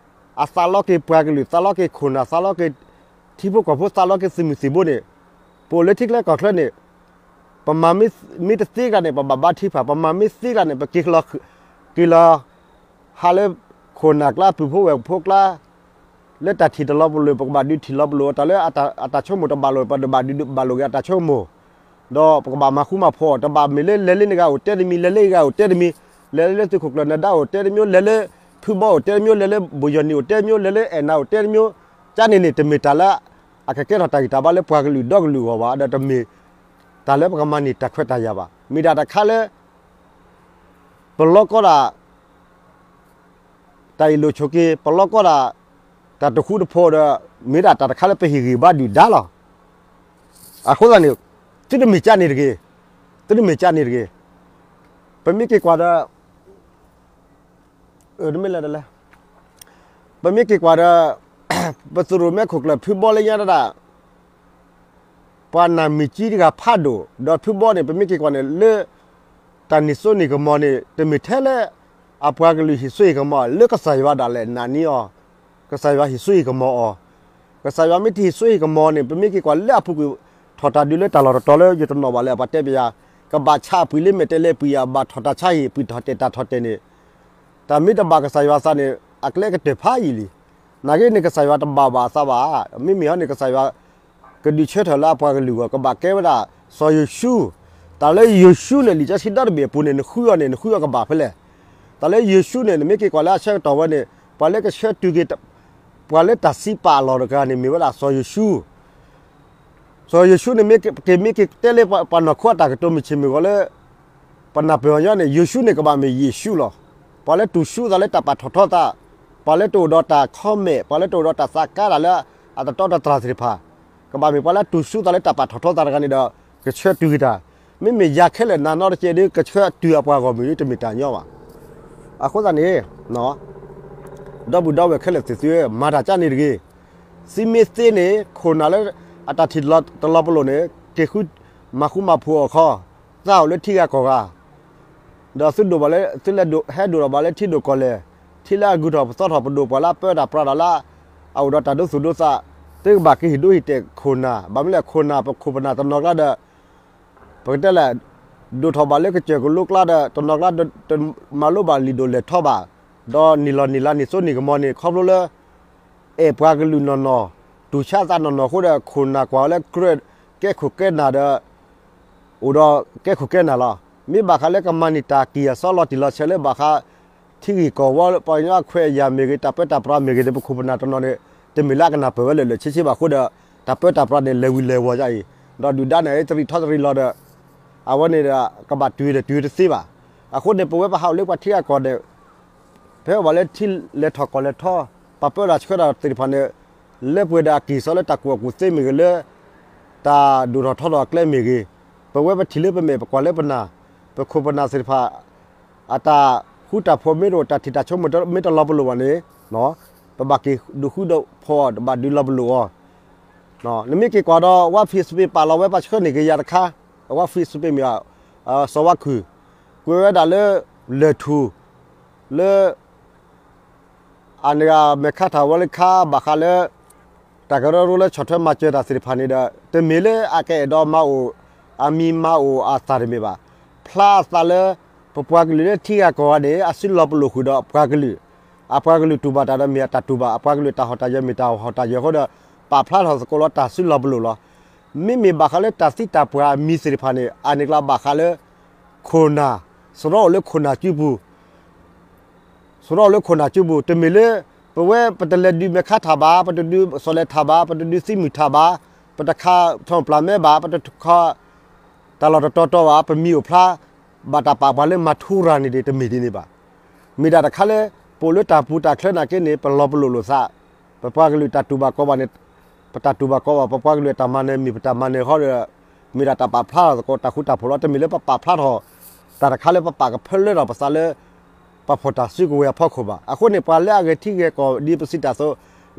အသးလီက့ၤပှၤကလုာ် သးလီက့ၤခိၣ်နၢ် သးလီက့ၤထံဖိကီၢ်ဖိ သးလီက့ၤသုးမုၢ်သံၣ်ဘိန့ၣ်, ပအိၣ်လၢထံကျဲကီၢ်ချၢန့ၣ် ပမၤမ့ၢ်တသ့တၢ်န့ၣ် ပဘၣ်ဘါထုကဖၣ်, ပမၤမ့ၢ်သ့တၢ်န့ၣ် ပက့ၤလီၤ က့ၤလီၤ ဟးလၢခိၣ်နၢ်ကျါ ပုၢ်ဖိဝဲၢ်ဖိကျါ လၢတၢ်ထံၣ်တလီၤပလိာ် ပကဘၣ်ဒုးထံၣ်လီၤပလိာ် တၢ်လၢအတၢ်ဆိကမိၣ်တဘၣ်လိာ် ပတဘၣ်ဒုးဘၣ်လိာ်က့ၤအတၢ်ဆိကမိၣ်, ဒီးပကဘၣ်မၤဃူမၤဖိးအီၤ တဘၣ်မ့ၢ်လၢလဲၤလၢနဂၤအိၣ်တဲတမံၤ လဲၤလၢအဂၤအိၣ်တဲတမံၤ, လဲၤလၢသုးခိၣ်ကျၢၢ်နၢၤဒါအိၣ်တဲတမံၤ လဲၤလၢဖုဘီအိၣ်တဲတမံၤ လဲၤလၢဘိယီၢ်နံၣ်အိၣ်တဲတမံၤ လဲၤလၢအဲၣ်နၤအိၣ်တဲတမံၤ, ကန့ၣ်န့ၣ် တမ့ၢ်တၢ်လၢ အကကဲထီၣ်တၢ်ဂံၢ်တၢ်ဘါလၢပှၤကလုာ်ဒီကလုာ်အဂီၢ်ဘၣ် ဒီးတမ့ၢ် တၢ်လၢပကမၤန့ၢ်တၢ်ခွဲးတၢ်ယာ်ဘၣ်. မ့ၢ်ဒၣ်တၢ်တခါလၢ ပလီကီဒၣ် တၢ်အ့ၣ်လိာ်ဆိးက့ ပလီကီဒၣ် တၢ်တဃူတဖိးဒီး မ့ၢ်ဒၣ်တၢ်တခါလၢပဟ့ၣ်ဂံၢ်ဘါဒုၣ်ဒါလီၤ. အဃိသတးန့ၣ် သုတမ့ၢ်ကန့ၣ်တဂ့ၤ, သုတမ့ၢ်ကန့ၣ်တဂ့ၤ. ပမ့ၢ်က့ၤကွၢ်ဒီး မ့ၢ်လဲၣ်, ပမ့ၢ်က့ၤကွၢ်ဒီး ပသုးရိၣ်မဲခိၣ်ကျၢၢ်ဖုဘီလၢညါတဒၣ် ပှၤနာ်မ့ၢ်ကံတဂၤဖးဒိၣ် ဒီးဖုဘီန့ၣ် ပမ့ၢ်က့ၤကွၢ်န့ၣ် လၢ တၢ်န့ၢ်စိန့ၢ်ကမီၤန့ၣ် တမ့ၢ်ထဲလၢ အပှၤကလုာ်ဟ့ၣ်စိဟ့ၣ်ကမီၤ လၢကစၢ်ယွၤဒၣ်လဲာ်နာ်န့ၢ်အီၤ, ကစၢ်ယွၤဟ့ၣ်စိဟ့ၣ်ကမီၤအီၤ, ကစၢ်ယွၤမ့ၢ်တဟ့ၣ်စိဟ့ၣ်ကမီၤန့ၣ် ပမ့ၢ်က့ၤကွၢ်လၢအပူၤကွံာ် ထီၣ်တၢ်ဒုးလၢတၢ်လီၢ်တတီၤလၢယတနီၣ်ဘၣ်လၢအပှၤတဲပယၤ ကဘၣ်ဆါအပှံာ်လၢမဲာ်တဲးလဲးပှံာ်ယၤ ဘၣ်ထီၣ်တၢ်ဆါဟံၣ် ပှံာ်ထီၣ်တဲာ်တၢ်ထီၣ်တဲာ်န့ၣ် တၢ်မ့ၢ်တဘၣ်ကစၢ်ယွၤသးန့ၣ် အကျဲကတၢၢ်ဖးယံာ်လံ. နာ်က့န့ၣ် ကစၢ်ယွၤတဘၣ်ဘၣ်အသးဘၣ်, မ့မ့ၢ်ဟီန့ၣ် ကစၢ်ယွၤ ကဒုးဆၢထၢၣ်လၢအပှၤကလုာ်အဂီၢ် ကဘၣ်ကဲဝဲဒၣ် စီၤယိၤၡူ, တၢ်လၢယိၤၡူန့ၣ် လံာ်စီဆှံဒီတဘ့ၣ်အပူၤန့ၣ် နဃုအီၤန့ၣ် နဃုအီၤကဘၣ်ဖဲလဲၣ်. တၢ်လၢယိၤၡူန့ၣ် နမ့ၢ်က့ၤကွၢ်လၢအဆၢကတီၢ်ဝဲန့ၣ် ပှၤလၢကဆှၢတုၤက့ၤ ပှၤလၢတၢ်စံးပာ်အလီၢ်တဂၤန့ၣ် မ့ၢ်ဝဲဒၣ်စီၤယိၤၡူ စီၤယိၤၡူန့ၣ်မ့ၢ်က့ၤ မ့ၢ်က့ၤတဲလၢပှၤနီၢ်ခိအတၢ်ကတိၤမုၢ်ဆ့ၣ်မုၢ်ဂီၤလၢ ပနၢ်ပၢၢ်အီၤညီန့ၣ် ယိၤၡူန့ၣ်ကဘၣ်မ့ၢ်ယ့ၣ်ၡူးလီၤ. ပှၤလၢတူၢ်ဆူသးလၢတၢ်ပာ်ထီၣ်ထီသး ပှၤလၢတအိၣ်ဒီးတၢ် comment, ပှၤလၢတအိၣ်ဒီးတၢ်သးကါတၢ်လၢအတတီတတြၢ်သ့ၣ်တဖၣ်, ကဘၣ်မ့ၢ်ပှၤလၢတူၢ်ဆူသးလၢတၢ်ပာ်ထီၣ်ထီသးတဂၤန့ၣ်ဒီး ကဆှၢတုၤက့ၤတၢ်, မ့မ့ၢ်ယၤခဲလၢာ်နၤနီတကဲဒီး ကဆှၢတုၤအပှၤဂီၢ်မုၢ်ဒီး တမ့ၢ်တၢ်ညီဘၣ်. အဃိသတးန့ၣ် ဒီပုၢ်ဒီဝဲၢ်ခဲလၢာ်သ့ၣ်သုဧၢ, မၤတၢ်ကန့ၣ်တဂ့ၤ. သုမ့ၢ်သ့န့ၣ် ခိၣ်နၢ်လၢအတၢ်ထံၣ်တလီၤပလိာ်န့ၣ် က့ၤဃုမၤဃူမၤဖိးအီၤခီ, သးအိၣ်လၢထံဂၤကီၢ်ဂၤ, ဒီးသုဒိၣ်ဘၣ်လၢ သုလဲၤဒိၣ် ဟဲဒိၣ်ထီၣ်ဘၣ်လၢထံဒိၣ်ကီၢ်လဲၢ်, ထံလၢအဂုၤထီၣ်ပသီထီၣ်ပဒိၣ်ပှၤလၢအပၢတၢ်ပြးတၢ်လၢ အအိၣ်ဒီးတၢ်ဒိသူၣ်ဒိသး, သုကဘၣ်က့ၤဟ့ၣ်ဒိဟ့ၣ်တဲာ်ခိၣ်နၢ်, ဘၣ်မနုၤလဲၣ်ခိၣ်နၢ် ပခိၣ်ပနၢ်တနီၤကျါဒီး ပကတဲလဲၣ်, ဒိၣ်ထီၣ်ဘၣ်လၢကစၢၢ်ကလိကျါဒီး တနီၤကျါတမၤလိဘၣ်လံာ်ဒိၣ်လဲၢ်ထီဘၣ်, ဒီးနံၣ်လီၤနံၣ်လါနံၣ်စိနံၣ်ကမီၤန့ၣ် ခီဖျိလၢ အဲၣ်ပှၤကလုာ်နီၢ်နီၢ်, တူၢ်ဆါသးနီၢ်နီၢ်အဃိဒီး ခိၣ်နၢ်ကွၢ်လၢကြၢးကဲခိၣ်ကဲနၢ်ဒီး အိၣ်ဒီးကဲခိၣ်ကဲနၢ်လီၤ. မ့ၢ်ဘၣ်ဃးလၢကမၤန့ၢ်တၢ်ကံၢ်အစီလီၤတံၢ်လီၤဆဲးလၢဘၣ်ဃး ထံဂ့ၢ်ကီၢ်ဝီ ပှၤကညီခွဲးယာ်မ့ၢ်ဂ့ၤ တၢ်ပၢတၢ်ပြးမ့ၢ်ဂ့ၤန့ၣ် ပခိၣ်ပနၢ်တနီၤန့ၣ် တမ့ၢ်လၢအကနၢ်ပၢၢ်ဝဲလၢာ်လၢာ်ဆ့ဆ့ဘၣ်အဃိဒီး တၢ်ပၢတၢ်ပြးန့ၣ် လဲၤဝံၤလဲၤဝီၤယါအံၤ, ဒီးဒုၣ်ဒါန့ၣ် တရံးထီတရံးလီၤဒီး အဝဲန့ၣ်ဒီး ကဘၣ်တုၤဒီးတုၤတသ့ဘၣ်. အဃိန့ၣ် ပဝဲပဟးအိၣ်လၢပှၤထံဂၤကီၢ်န့ၣ် ဖဲအိၣ်ဘၣ်လၢထံလဲၤထီၣ်ကီၢ်လဲၤထီ, ပာ်ပၢတၢ်ဆှၢတၢ်သ့ၣ်တဖၣ်န့ၣ် လၢပှဲၤဒီးအကံၢ်အစီလၢတၢ်ကူၣ်ဘၣ်ကူၣ်သ့မ့ၢ်ဂ့ၤလၢ တၢ်ဒိၣ်ထီၣ်ထီထီၣ်အကျဲမ့ၢ်ဂ့ၤ, ပဝဲပထံၣ်လၢပမဲာ်ပကွၢ်လၢပနၢ်, ပခိၣ်ပနၢ်သ့ၣ်တဖၣ် အတၢ်ဃူတၢ်ဖိးမ့ၢ်တအိၣ် တၢ်ထံၣ်တၢ်ဆိကမိၣ်မ့ၢ်တလီၤပလိာ်ဘၣ်န့ၣ် ပဘၣ်က့ၤဒုးဃူဒုးဖိးအီၤ ဘၣ်ဒုးလီၤပလိာ်အီၤ. နမ့ၢ်က့ၤကွၢ်ဒီး ဝါ Facebook ပာ်လီၤဝဲပှၤဆှၢန့ၢ်က့ၤယၤတခါ, ဝါ Facebook မ့ၢ် စီၤဝါခုၣ်, ကွဲးဝဲဒၣ်လၢ လၢၢ်ထူၣ် လၢ အန့ၣ်ဂ့ၤ မဲာ်ခါထၣ်ဝဲလၢခါဘၣ်ဃးလၢ တၢ်ကရၢကရိလၢဆီၣ်ထွဲမၤစၢၤတၢ်သ့ၣ်တဖၣ်န့ၣ်ဒီး တမ့ၢ်လၢအကအဲၣ်ဒိးမၤအိၣ် အမံၤမၤအိၣ်အသၣ်တမ့ၢ်ဘၣ်. ဖျါအသးလၢ ပပှၤကလုာ်လၢထံဂၤကီၢ်ဂၤန့ၣ် အစုလီၤပလိာ်ဃုာ်ဒီးပှၤကလုာ်, အပှၤကလုာ်တူၢ်ဘၣ်တၢ်ဒီးမ့ၢ်အတၢ်တူၢ်ဘၣ်, အပှၤကလုာ်တၢ်ဟီၣ်တၢ်ယၢၤမ့ၢ်တၢ်ဟီၣ်တၢ်ယၢၤအဃိဒီး ပာ်ဖျါထီၣ်သကိးလီၤတၢ်စုလီၤပလိာ်လီၤ. မ့မ့ၢ်ဘၣ်ဃးလၢတၢ်သံတၢ်ပှၢ်အမံၤသ့ၣ်တဖၣ်န့ၣ် အန့ၣ်ကျါဘၣ်ဃးလၢ ခိၣ်နၢ်, စရီအိၣ်လၢခိၣ်နၢ်စုပူၤ စရီအိၣ်လၢခိၣ်နၢ်စုပူၤ, တမ့ၢ်လၢ ပဝဲပတလဲၤဒုးမဲာ်ခါထၣ်ဘၣ်, ပတဒုးစီၤလဲၤထၣ်ဘၣ်, ပတဒုးသံမုၢ်ထၣ်ဘၣ်, ပတခးထီၣ်ပျၢ်မဲဘၣ်, ပတခး တၢ်လီၢ်တတီၤတီၤဘၣ်, ပမံၤအိၣ်ဖျါ, ဘၣ်တၢ်ပာ်ပှၤလၢမၤထူရၤန့ၣ်ဒီး တမ့ၢ်ဒ်န့ၣ်ဘၣ်. မ့ၢ်ဒၣ်တခါလၢ ပအိၣ်လၢတၢ်ပူၤတၢ်ချၢနာ်က့န့ၣ် ပလီၤပလိာ်လိာ်သး, ပပှၤကလုာ်တၢ်တူၢ်ဘၣ်ကီဘၣ်န့ၣ် ပတၢ်တူၢ်ဘၣ်ကီဘၣ်, ပပှၤကလုာ်အတၢ်မၤနၢၤမ့ၢ်ပတၢ်မၤနၢၤဃီဒီး မ့ၢ်ဒၣ်တၢ်ပာ်ဖျါထီၣ်သကိးတၢ်ဃူတၢ်ဖိးလီၤ. တမ့ၢ်လၢပပာ်ဖျါထီၣ် တၢ်တခါလၢပပာ်ကဖၢလၢထီၣ်ပသးလၢ ပှၤဖီၣ်တၢ်စုကဝဲၤအဖီခိၣ်ဘၣ်. အဃိန့ၣ် ပှၤလၢအဂဲၤထံဂဲၤကီၢ်ဒ်ပစံးတၢ်အသိး,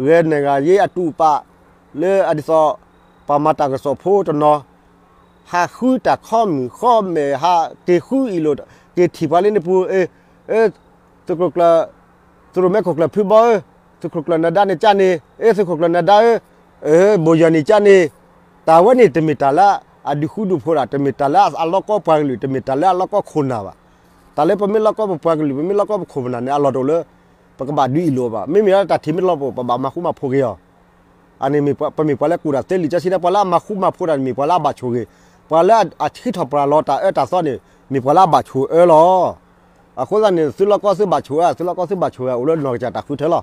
ဂဲၤနဂၤယ့အတူၢ်ပာ် လၢအဒ်သိး ပှၤမၤတၢ်ကစီၣ်ဖိတနီၤ ဟးဃုတၢ်ခီမုၣ်ဃီမဲာ် ဟးက့ၤဃုအံၤလိာ် က့ၤထံၣ်ပှၤလၢန့ၣ်ပူၤ, အ့ သုးခိၣ်ကျၢၢ် သုးရိၣ်မဲခိၣ်ကျၢၢ်ဖုဘီဧၢ, သုးခိၣ်ကျၢၢ်နၢၤဒါန့ၣ်ကန့ၣ်, အ့ သုးခိၣ်ကျၢၢ်နၢၤဒါဧၢ, ဘိၣ်ယီၢ်န့ၣ်ကန့ၣ်, တၢ်ဝဲန့ၣ်တမ့ၢ်တၢ်လၢအဒုးဃူဒုးဖိးဒၣ်, တမ့ၢ်တၢ်လၢအလီၢ်ကီပှၤကလုာ်, တမ့ၢ်တၢ်လၢအလီၢ်ကီခိၣ်နၢ်ဘၣ်. တၢ်လၢပမ့ၢ်လီၢ်ကီပပှၤကလုာ်, ပမ့ၢ်လီၢ်ကီပခိၣ်ပနၢ်န့ၣ် အလီၢ်တအိၣ်လၢ ပကဘၣ်ဒုးအံၤလိာ်ဘၣ်. မ့မ့ၢ်လၢတၢ်ထံၣ်မ့ၢ်လီၤပအိၣ် ပဘၣ်မၤဃူမၤဖိးက့ၤအီၤ အန့ၣ်မ့ၢ်ပှၤ ပမ့ၢ်ပှၤလၢကူၣ်တၢ်သ့လံာ်စီဆှံတဲ ပှၤလၢအမၤဃူမၤဖိးတၢ်န့ၣ် မ့ၢ်ပှၤလၢအဘၣ်ဆိၣ်ဂ့ၤ, ပှၤလၢအဆှံထီၣ်ပှၤလီၤတၢ်အၢတၢ်သီန့ၣ် မ့ၢ်ပှၤလၢအဘၣ်ဆိၣ်အၢလီၤ. အဃိသတးန့ၣ် သုလီၢ်ကီသုဘၣ်ဆိၣ်အၢ, သုလီၢ်ကီသုဘၣ်ဆိၣ်ဝဲ အိၣ်လၢနီၢ်ကစၢ်တၢ်ဃုထၢလီၤ.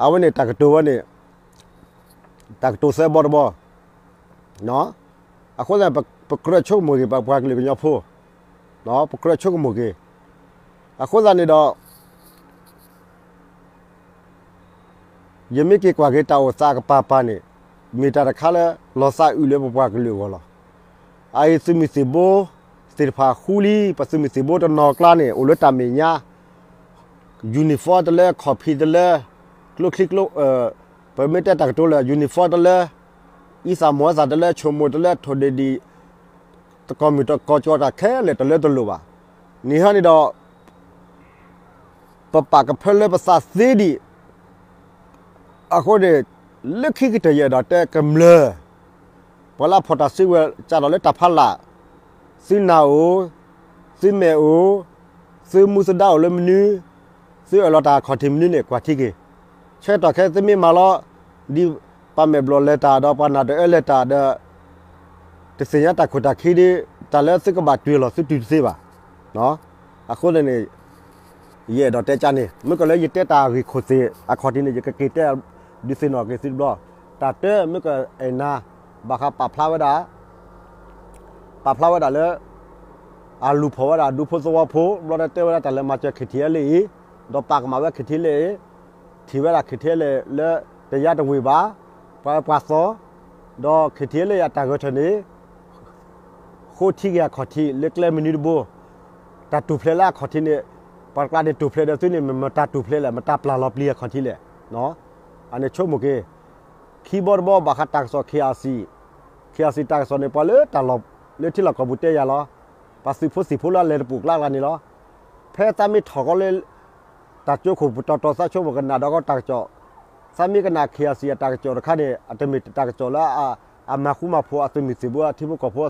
အဝဲန့ၣ်တၢ်ကတိၤဝဲန့ၣ် တၢ်ကတိၤသၢဘီတဘီ အဃိသတး ပကြၢးဆိကမိၣ်က့ၤ ပပှၤကလုာ်ကညီဖိ, ပကြၢးဆိကမိၣ်က့ၤ. အဃိသတးန့ၣ်ဒီး ယမ့ၢ်က့ၤကွၢ်က့ၤတၢ်အိၣ်သးကပၤပၤန့ၣ် မ့ၢ်တၢ်တခါလၢ လီၤသးအုးလၢပပှၤကလုာ်အဂီၢ်လီၤ. အအံၤသုးမုၢ်သံၣ်ဘိသ့ၣ်တဖၣ်ဃူလံ, ပသုးမုၢ်သံၣ်ဘိတနီၤကျါန့ၣ် အိၣ်လၢတၢ်မဲာ်ညါ uniform တလၢ, ခီၣ်ဖံးတလၢ, ကျိချံကျိ, ပမ့ၢ်တဲတၢ်ကတိၤလၢ uniform တလၢ, အံသၣ်မီၢ်အသၣ်တလၢ, ဆိမိၣ်တလၢ, ထိၣ်ဒ့ဒံး, တကီၢ်မုၢ်တကီၢ်ကီၢ်တၢ်ခဲလၢာ်တလၢတလိၣ်ဘၣ်. န့ၣ်ဟီန့ၣ်ဒီး ပပာ်ကဖၢလၢပသးသ့ဒံး အဃိန့ၣ် လၢခံကတၢၢ်ယအဲၣ်ဒိးတဲကမျၢၢ် ပှၤလၢအဖီၣ်တၢ်စုကဝဲၤ စးထီၣ်လၢတၢ်ဖးလာ်, သုနၢ်အိၣ်, သုမဲာ်အိၣ်, သုမူသုဒါအိၣ်လၢမနုၤ, သုအၢၣ်လီၤတၢ်အခီၣ်ထံးမနုၤန့ၣ် ကွၢ်ထံက့ၤ. ဆၢကတီၢ်ခဲအံၤသုမ့ၢ်မၤလီၤ ဒ်ပှၤမဲာ်ဘျီၣ်လဲၤတၢ်ဒီး ပှၤနၢ်တအၢလဲၤတၢ်ဒီး တသ့ၣ်ညါတၢ်ခိၣ်တၢ်ခံဒီး တၢ်လၢသုကဘၣ်တုၤလီၤ သုတုၤတသ့ဘၣ်. အဃိန့ၣ် ယအဲၣ်ဒိးတဲကန့ၣ် မ့ၢ်ကလၢယတဲတၢ်ဂ့ၢ်ခိၣ်သ့ၣ်အခီၣ်ထံးန့ၣ် ယကက့ၤတဲဒုးသ့ၣ်နီၣ်က့ၤသုတဘျီ. တၢ်တၢ်မ့ၢ်ကအဲၣ်နၤ ဘၣ်ဃးပာ်ဖျါဝဲဒၣ် ပာ်ဖျါဝဲဒၣ်လၢ အလူၤဖီၣ်ဝဲဒၣ်ဒူဖိသဝီဖိ ဘျီဒီးတဲဝဲဒၣ်တၢ်လဲၤမၤစၢၤ ခံထံၣ်အဲလၢအံၤ ဒီးပာ်ကမၣ်ဝဲ KTLA ထံၣ်ဝဲဒၣ် KTLA လၢ တယါတဝ့ၢ်ဘၣ်, ပှၤအၢပှၤသီ, ဒီး KTLA အတၢ်ဂဲၤထၢၣ်န့ၣ် ဃိထံက့ၤအခီၣ်ထံး လၢကျဲမနုၤတဘိ, တၢ်တူၢ်ဖျဲးလၢအခီၣ်ထံးန့ၣ်, ပှၤတကျါန့ၣ်တူၢ်ဖျဲးဒီးသုန့ၣ် မ့ၢ်မတၤတူၢ်ဖျဲးလဲၣ်, မတၤပျၢ်လီၤပျံၤအခီၣ်ထံးလဲၣ်. အန့ၣ်ဆိကမိၣ်က့ၤ, ခံဘီတဘီဘၣ်ဃးတၢ်ကစီၣ် KRC, KRC တၢ်ကစီၣ်န့ၣ် ပှၤလၢတၢ်လီၢ်လၢထံလီၢ်ကီၢ်ပူၤတဲယၤလီၤ, ပှၤသုးဖိသံၣ်ဖိလၢအလဲၤတပူၤကျါကျါန့ၣ်လီၤ. ဖဲသးမ့ၢ်ထီၣ်ကီးလၢ တၢ်ကၠိခိၣ်ပတီၢ်တီၢ် သးဆိကမိၣ်ကနၣ်ဒီးကီးတၢ်ကစီၣ်, သးမ့ၢ်ကနၣ် KRC အတၢ်ကစီၣ်တခါန့ၣ် အတမ့ၢ်တၢ်ကစီၣ်လၢ အမၤဃူမၤဖိးအသုးမုၢ်သံၣ်ဘိ အထံဖိကီၢ်ဖိ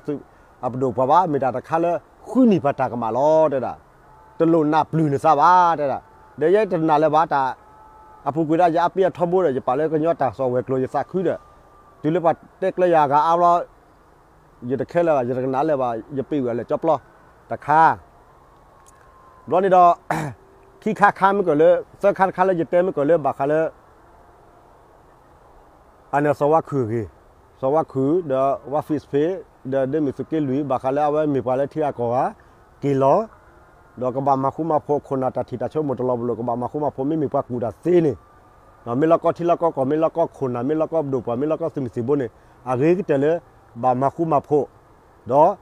အပဒိၣ်ပှၤဘၣ်, မ့ၢ်တၢ်တခါလၢ ဃုနံၣ်ပှၤတၢ်ကမၣ်လီၤ တဲဒၣ်, တလိၣ်နၢ်ပျုၢ်နသးဘၣ် တဲဒၣ်, ဒီးယဲတနာ်လၢၤဘၣ်တၢ်, အပူၤကွံာ်ဒၣ်ယအပ့အထီဘိဒီး ယပာ်လၢကညီတၢ်ကစီၣ်ဝဲၤကျိၤ ယသးခုဒီး, တုၤလၢပှၤတဲကျဲယၤအဂၤအါဘျီ ယတခဲလၢာ်ဘၣ်, ယတကနၣ်လၢၤဘၣ်, ယပ့ၢ်ဝဲလၢကၠီပျီတခါ ဘျီန့ၣ်ဒီး ခံခါခါမ့ၢ်ကၢၢ်လၢ သၢခါတခါလၢယတဲမ့ၢ်ကၢၢ်လၢဘၣ်ဃးလၢ အန့ၣ်စီၤဝါခုၣ်အဂ့ၢ်, စီၤဝါခုၣ်ဒီး ဝါ Facebook ဒီး ဒ့မုၢ်သုးက့လွံၢ် ဘၣ်ဃးလၢအဝဲမ့ၢ်ပှၤလၢထံဂၤကီၢ်ဂၤ က့ၤလီၤ, ဒီးကဘၣ်မၤဃူမၤဖိးခိၣ်နၢ်တၢ်ထံၣ်တၢ်ဆိကမိၣ်တလီၤပလိာ် ကဘၣ်မၤဃူမၤဖိး မ့မ့ၢ်ပှၤကူၣ်တၢ်သ့န့ၣ်, မ့ၢ်လီၤကီထံလီၤကီကီၢ် မ့ၢ်လီၤကီခိၣ်နၢ် မ့ၢ်လီၤကီပဒိၣ်ပှၤ မ့ၢ်လီၤကီသုးမုၢ်သံၣ်ဘိန့ၣ် အဂ့ၤကတၢၢ်လၢ ဘၣ်မၤဃူမၤဖိး, ဒီး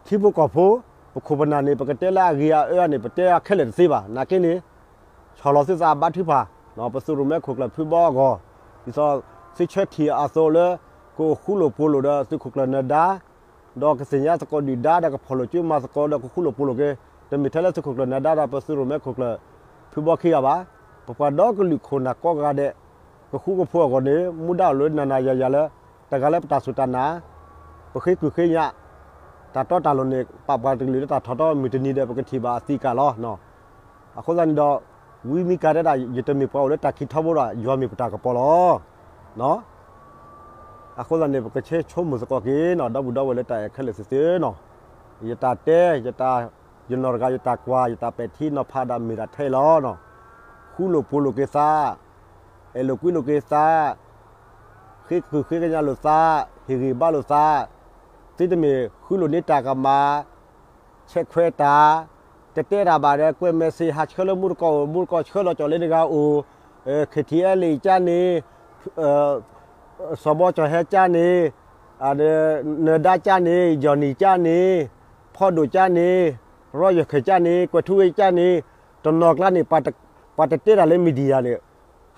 ထံဖိကီၢ်ဖိ, ပခိၣ်ပနၢ်န့ၣ် ပကတဲလၢအဂ့ၤအအၢန့ၣ် ပတဲအခဲလၢာ်တသ့ဘၣ်. နာ်က့န့ၣ် ဆီၣ်လီၤသုသးဘါထုကဖၣ်, ပသုးရိၣ်မဲခိၣ်ကျၢၢ်ဖုဘီအဂီၢ်, ဒ်သိးသုဆၢထံၣ်အသိးလၢ ကအိၣ်ဃူလိာ်ဖိးလိာ်ဒီးသုးခိၣ်ကျၢၢ်နၢၤဒါ, ဒီးကသ့ၣ်ညါသကိးဒုၣ်ဒါဒီးကဖီၣ်လိာ်ကၠိမၤသကိးဒီးကဃူလိာ်ဖိးလိာ်က့ၤ, တမ့ၢ်ထဲလၢသုးခိၣ်ကျၢၢ်နၢၤဒါဒီးပသုးရိၣ်မဲခိၣ်ကျၢၢ်ဖုဘီခံဂၤဘၣ်. ပပှၤဒီကလုာ်ခိၣ်နၢ်ကိးဂၤဒဲး ကဃူကဖိးအဂီၢ်န့ၣ် မူဒါအိၣ်လၢနၤနၤယၤယၤလၢ တဂၤလၢပတၢ်စူၢ်တၢ်နာ်, ပဃ့ကုၢ်ဃ့ညၣ်, တၢ်တီတၢ်လိၤန့ၣ် ပပှၤတကလုာ်လၢတၢ်ထီၣ်ထီမုၢ်တနံၤဒီး ပကထံၣ်ဘၣ်အသံကၢ်လီၤ. အဃိသတးန့ၣ်ဒီး ဝံမံကၤတဲဒၣ် ယတမ့ၢ်ပှၤအိၣ်လၢတၢ်ခံထီဘိဒီး ယွၤမ့ၢ်ပတၢ်ကပီၤလီၤ. အဃိသတးန့ၣ် ပကဆၢဆိကမိၣ်သကိးက့ၤနီၤ ဒီပုၢ်ဒီဝဲၢ်လၢတၢ်အဲၣ်ခဲလၢာ်သ့ၣ်သ့ၣ်နီၤ, ယတၢ်တဲ, ယတၢ်, ယနီၢ်တဂၤ ယတၢ်ကွၢ် ယတၢ်ပဲာ်ထံနီၤဖးဒၣ်မ့ၢ်ဒၣ်ထဲအံၤလီၤ. ဃူလိာ်ဖိးလိာ်က့ၤသး, အဲၣ်လိာ်ကွံလိာ်က့ၤသး, ဃ့ကုၢ်ဃ့ကညးလိာ်သး, ဟ့ၣ်ဂံၢ်ဘါလိာ်သး, သုတမ့ၢ်ဃုလိာ်န့ၢ်တၢ်ကမၣ်, ဆဲးခွဲးတၢ်, တတဲတၢ်ဘၣ်ဒီး ကွဲး message ဟးဆှၢလၢမူတကီၢ်အိၣ် မူတကီၢ်ဆှၢလီၤကၠီၣ်လၢတဂၤအိၣ်, KTLA ကန့ၣ်, စီၤဘီကၠီၣ်ဟဲကန့ၣ်, နၢၤဒါကန့ၣ်, ယီၢ်နံၣ်ကန့ၣ်, ဖီဒိၣ်ကန့ၣ်, ရီယီၢ်ခၢၣ်ကန့ၣ်, ကွဲးထူဝ့ကန့ၣ်, တနီၤကျါန့ၣ် ပှၤတတဲတၢ်လၢ media န့ၣ်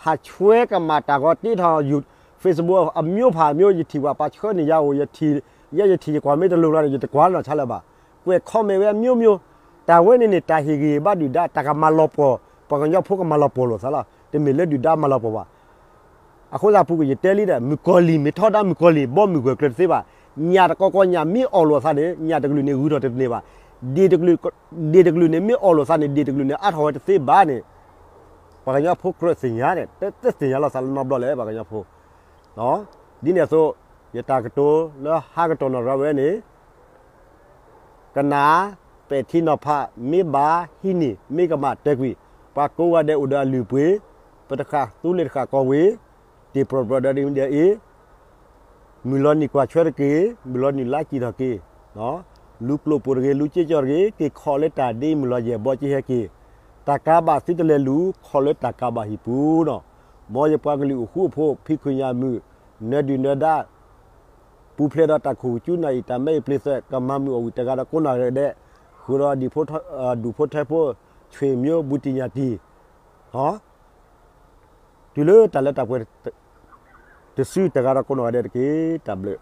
ဟးဆှဲကမၣ်တၢ်ဂီၤတ့ထီၣ် Facebook အမျိုးဖးမျိုး ယထံၣ်ပှၤပာ်ဆှၢန့ၢ်ယၤအိၣ်, ယဲယထံၣ်ယကွၢ်မ့ၢ်တလိၤလီၤန့ၣ် ယတကွၢ်နီၢ်ဆါလၢၤဘၣ်. ကွဲး comment ဝဲအမျိုးမျိုး, တၢ်ဝဲန့ၣ်န့ၣ် တၢ်ဟ့ၣ်ဂံၢ်ဘါဒုၣ်ဒါ တၢ်ကမၤလီၤပှီၢ်, ပှၤကညီဖိကမၤလီၤပှီၢ်လိာ်သးလီၤ. တမ့ၢ်လၢဒုၣ်ဒါမၤလီၤပှီၢ်ဘၣ်. အဃိသတးပူၤကွံာ်ယတဲလံဒီး မုၣ်ကီၤလံၢ်မ့ၢ်ထီဒါမုၣ်ကီၤလံၢ် ဘီမုၢ်ဂၢၢ်ကျၢၤတသ့ဘၣ်. ညၣ်တကီကီညၣ်မ့ၢ်အီၣ်လိာ်အသးန့ၣ် ညၣ်တကလုာ်န့ၣ်ဂုၤထီၣ်တန့ၢ်ဘၣ်. ဒ့ၣ်တကလုာ်န့ၣ်မ့ၢ်အီၣ်လိာ်သးန့ၣ် ဒ့ၣ်တကလုာ်န့ၣ် အါထီၣ်ဝဲတသ့ဘၣ်န့ၣ် ပှၤကညီဖိကြၢးသ့ၣ်ညါန့ၣ် တသ့ၣ်ညါလီၤသးလၢနီတဘျီလၢၤ ပှၤကညီဖိ. ဒ်န့ၣ်အသိး ယတၢ်ကတိၤလၢဟါကတီၢ်နီၢ်ရၤဝဲန့ၣ် ကနၣ်, ပဲာ်ထံနီၤဖး, မ့ၢ်ဘၣ်ဟံးန့ၢ် မ့ၢ်ကမၣ်တဲကွံာ်, ပှၤကိးဂၤဒဲးအိၣ်ဒီးအလုၢ်အပှ့ၤ, ပတဃၣ်သူလ့ၤတဃၣ်ကီၢ်ဝ့ၤ, တ့ၢ်ပြိၢ်ပြိၢ်ဒီးဒ်အံၤ, မုၢ်လီၤနံၤကွၢ်ဆၢတက့ၢ်, မုၢ်လီၤနံၤလါစံၣ်ထီၣ်က့ၤ, လူၤကျိၣ်ပိၢ်တဂ့ၤ, လူၤစ့ကၠီၣ်တဂ့ၤ, က့ၤခီၣ်လၢတၢ်ဒ့မုၢ်လီၤယဲၢ်ဘီကဟဲက့ၤ, တၢ်ကးဘၣ်သုတလဲၤလူၤ ခီၣ်လၢတၢ်ကးဘၣ်ဟံၣ်ပူၤနီၤ. မ်ယပှၤကလုာ်အိၣ်ဃူအိၣ်ဖိး ဖံးခွံၣ်ညၣ်မုၢ်, နၢၤဒုၣ်နၢၤဒါ ပူၤဖျဲးဒီးတၢ်ခိၣ်ကကူနၢ်အံၤ တၢ်မဲအံၤပျ့ၤသွဲၣ် ကမၤမုာ်အီၣ်ဝံၣ်တဂၤဒီးကိးနီၢ်ဂၤဒဲး, ဃုာ်ဒီး ဒူၣ်ဖိထၢဖိ, ဆွေမျိုး, ဘူးတံၢ်ညၣ်တံၢ်, တုၤလၢတၢ်လၢတၢ်ပှဲၤ တစုတဂၤဒီးကိးနီၢ်ဂၤဒဲးတက့ၢ်. တၢ်ဘျုး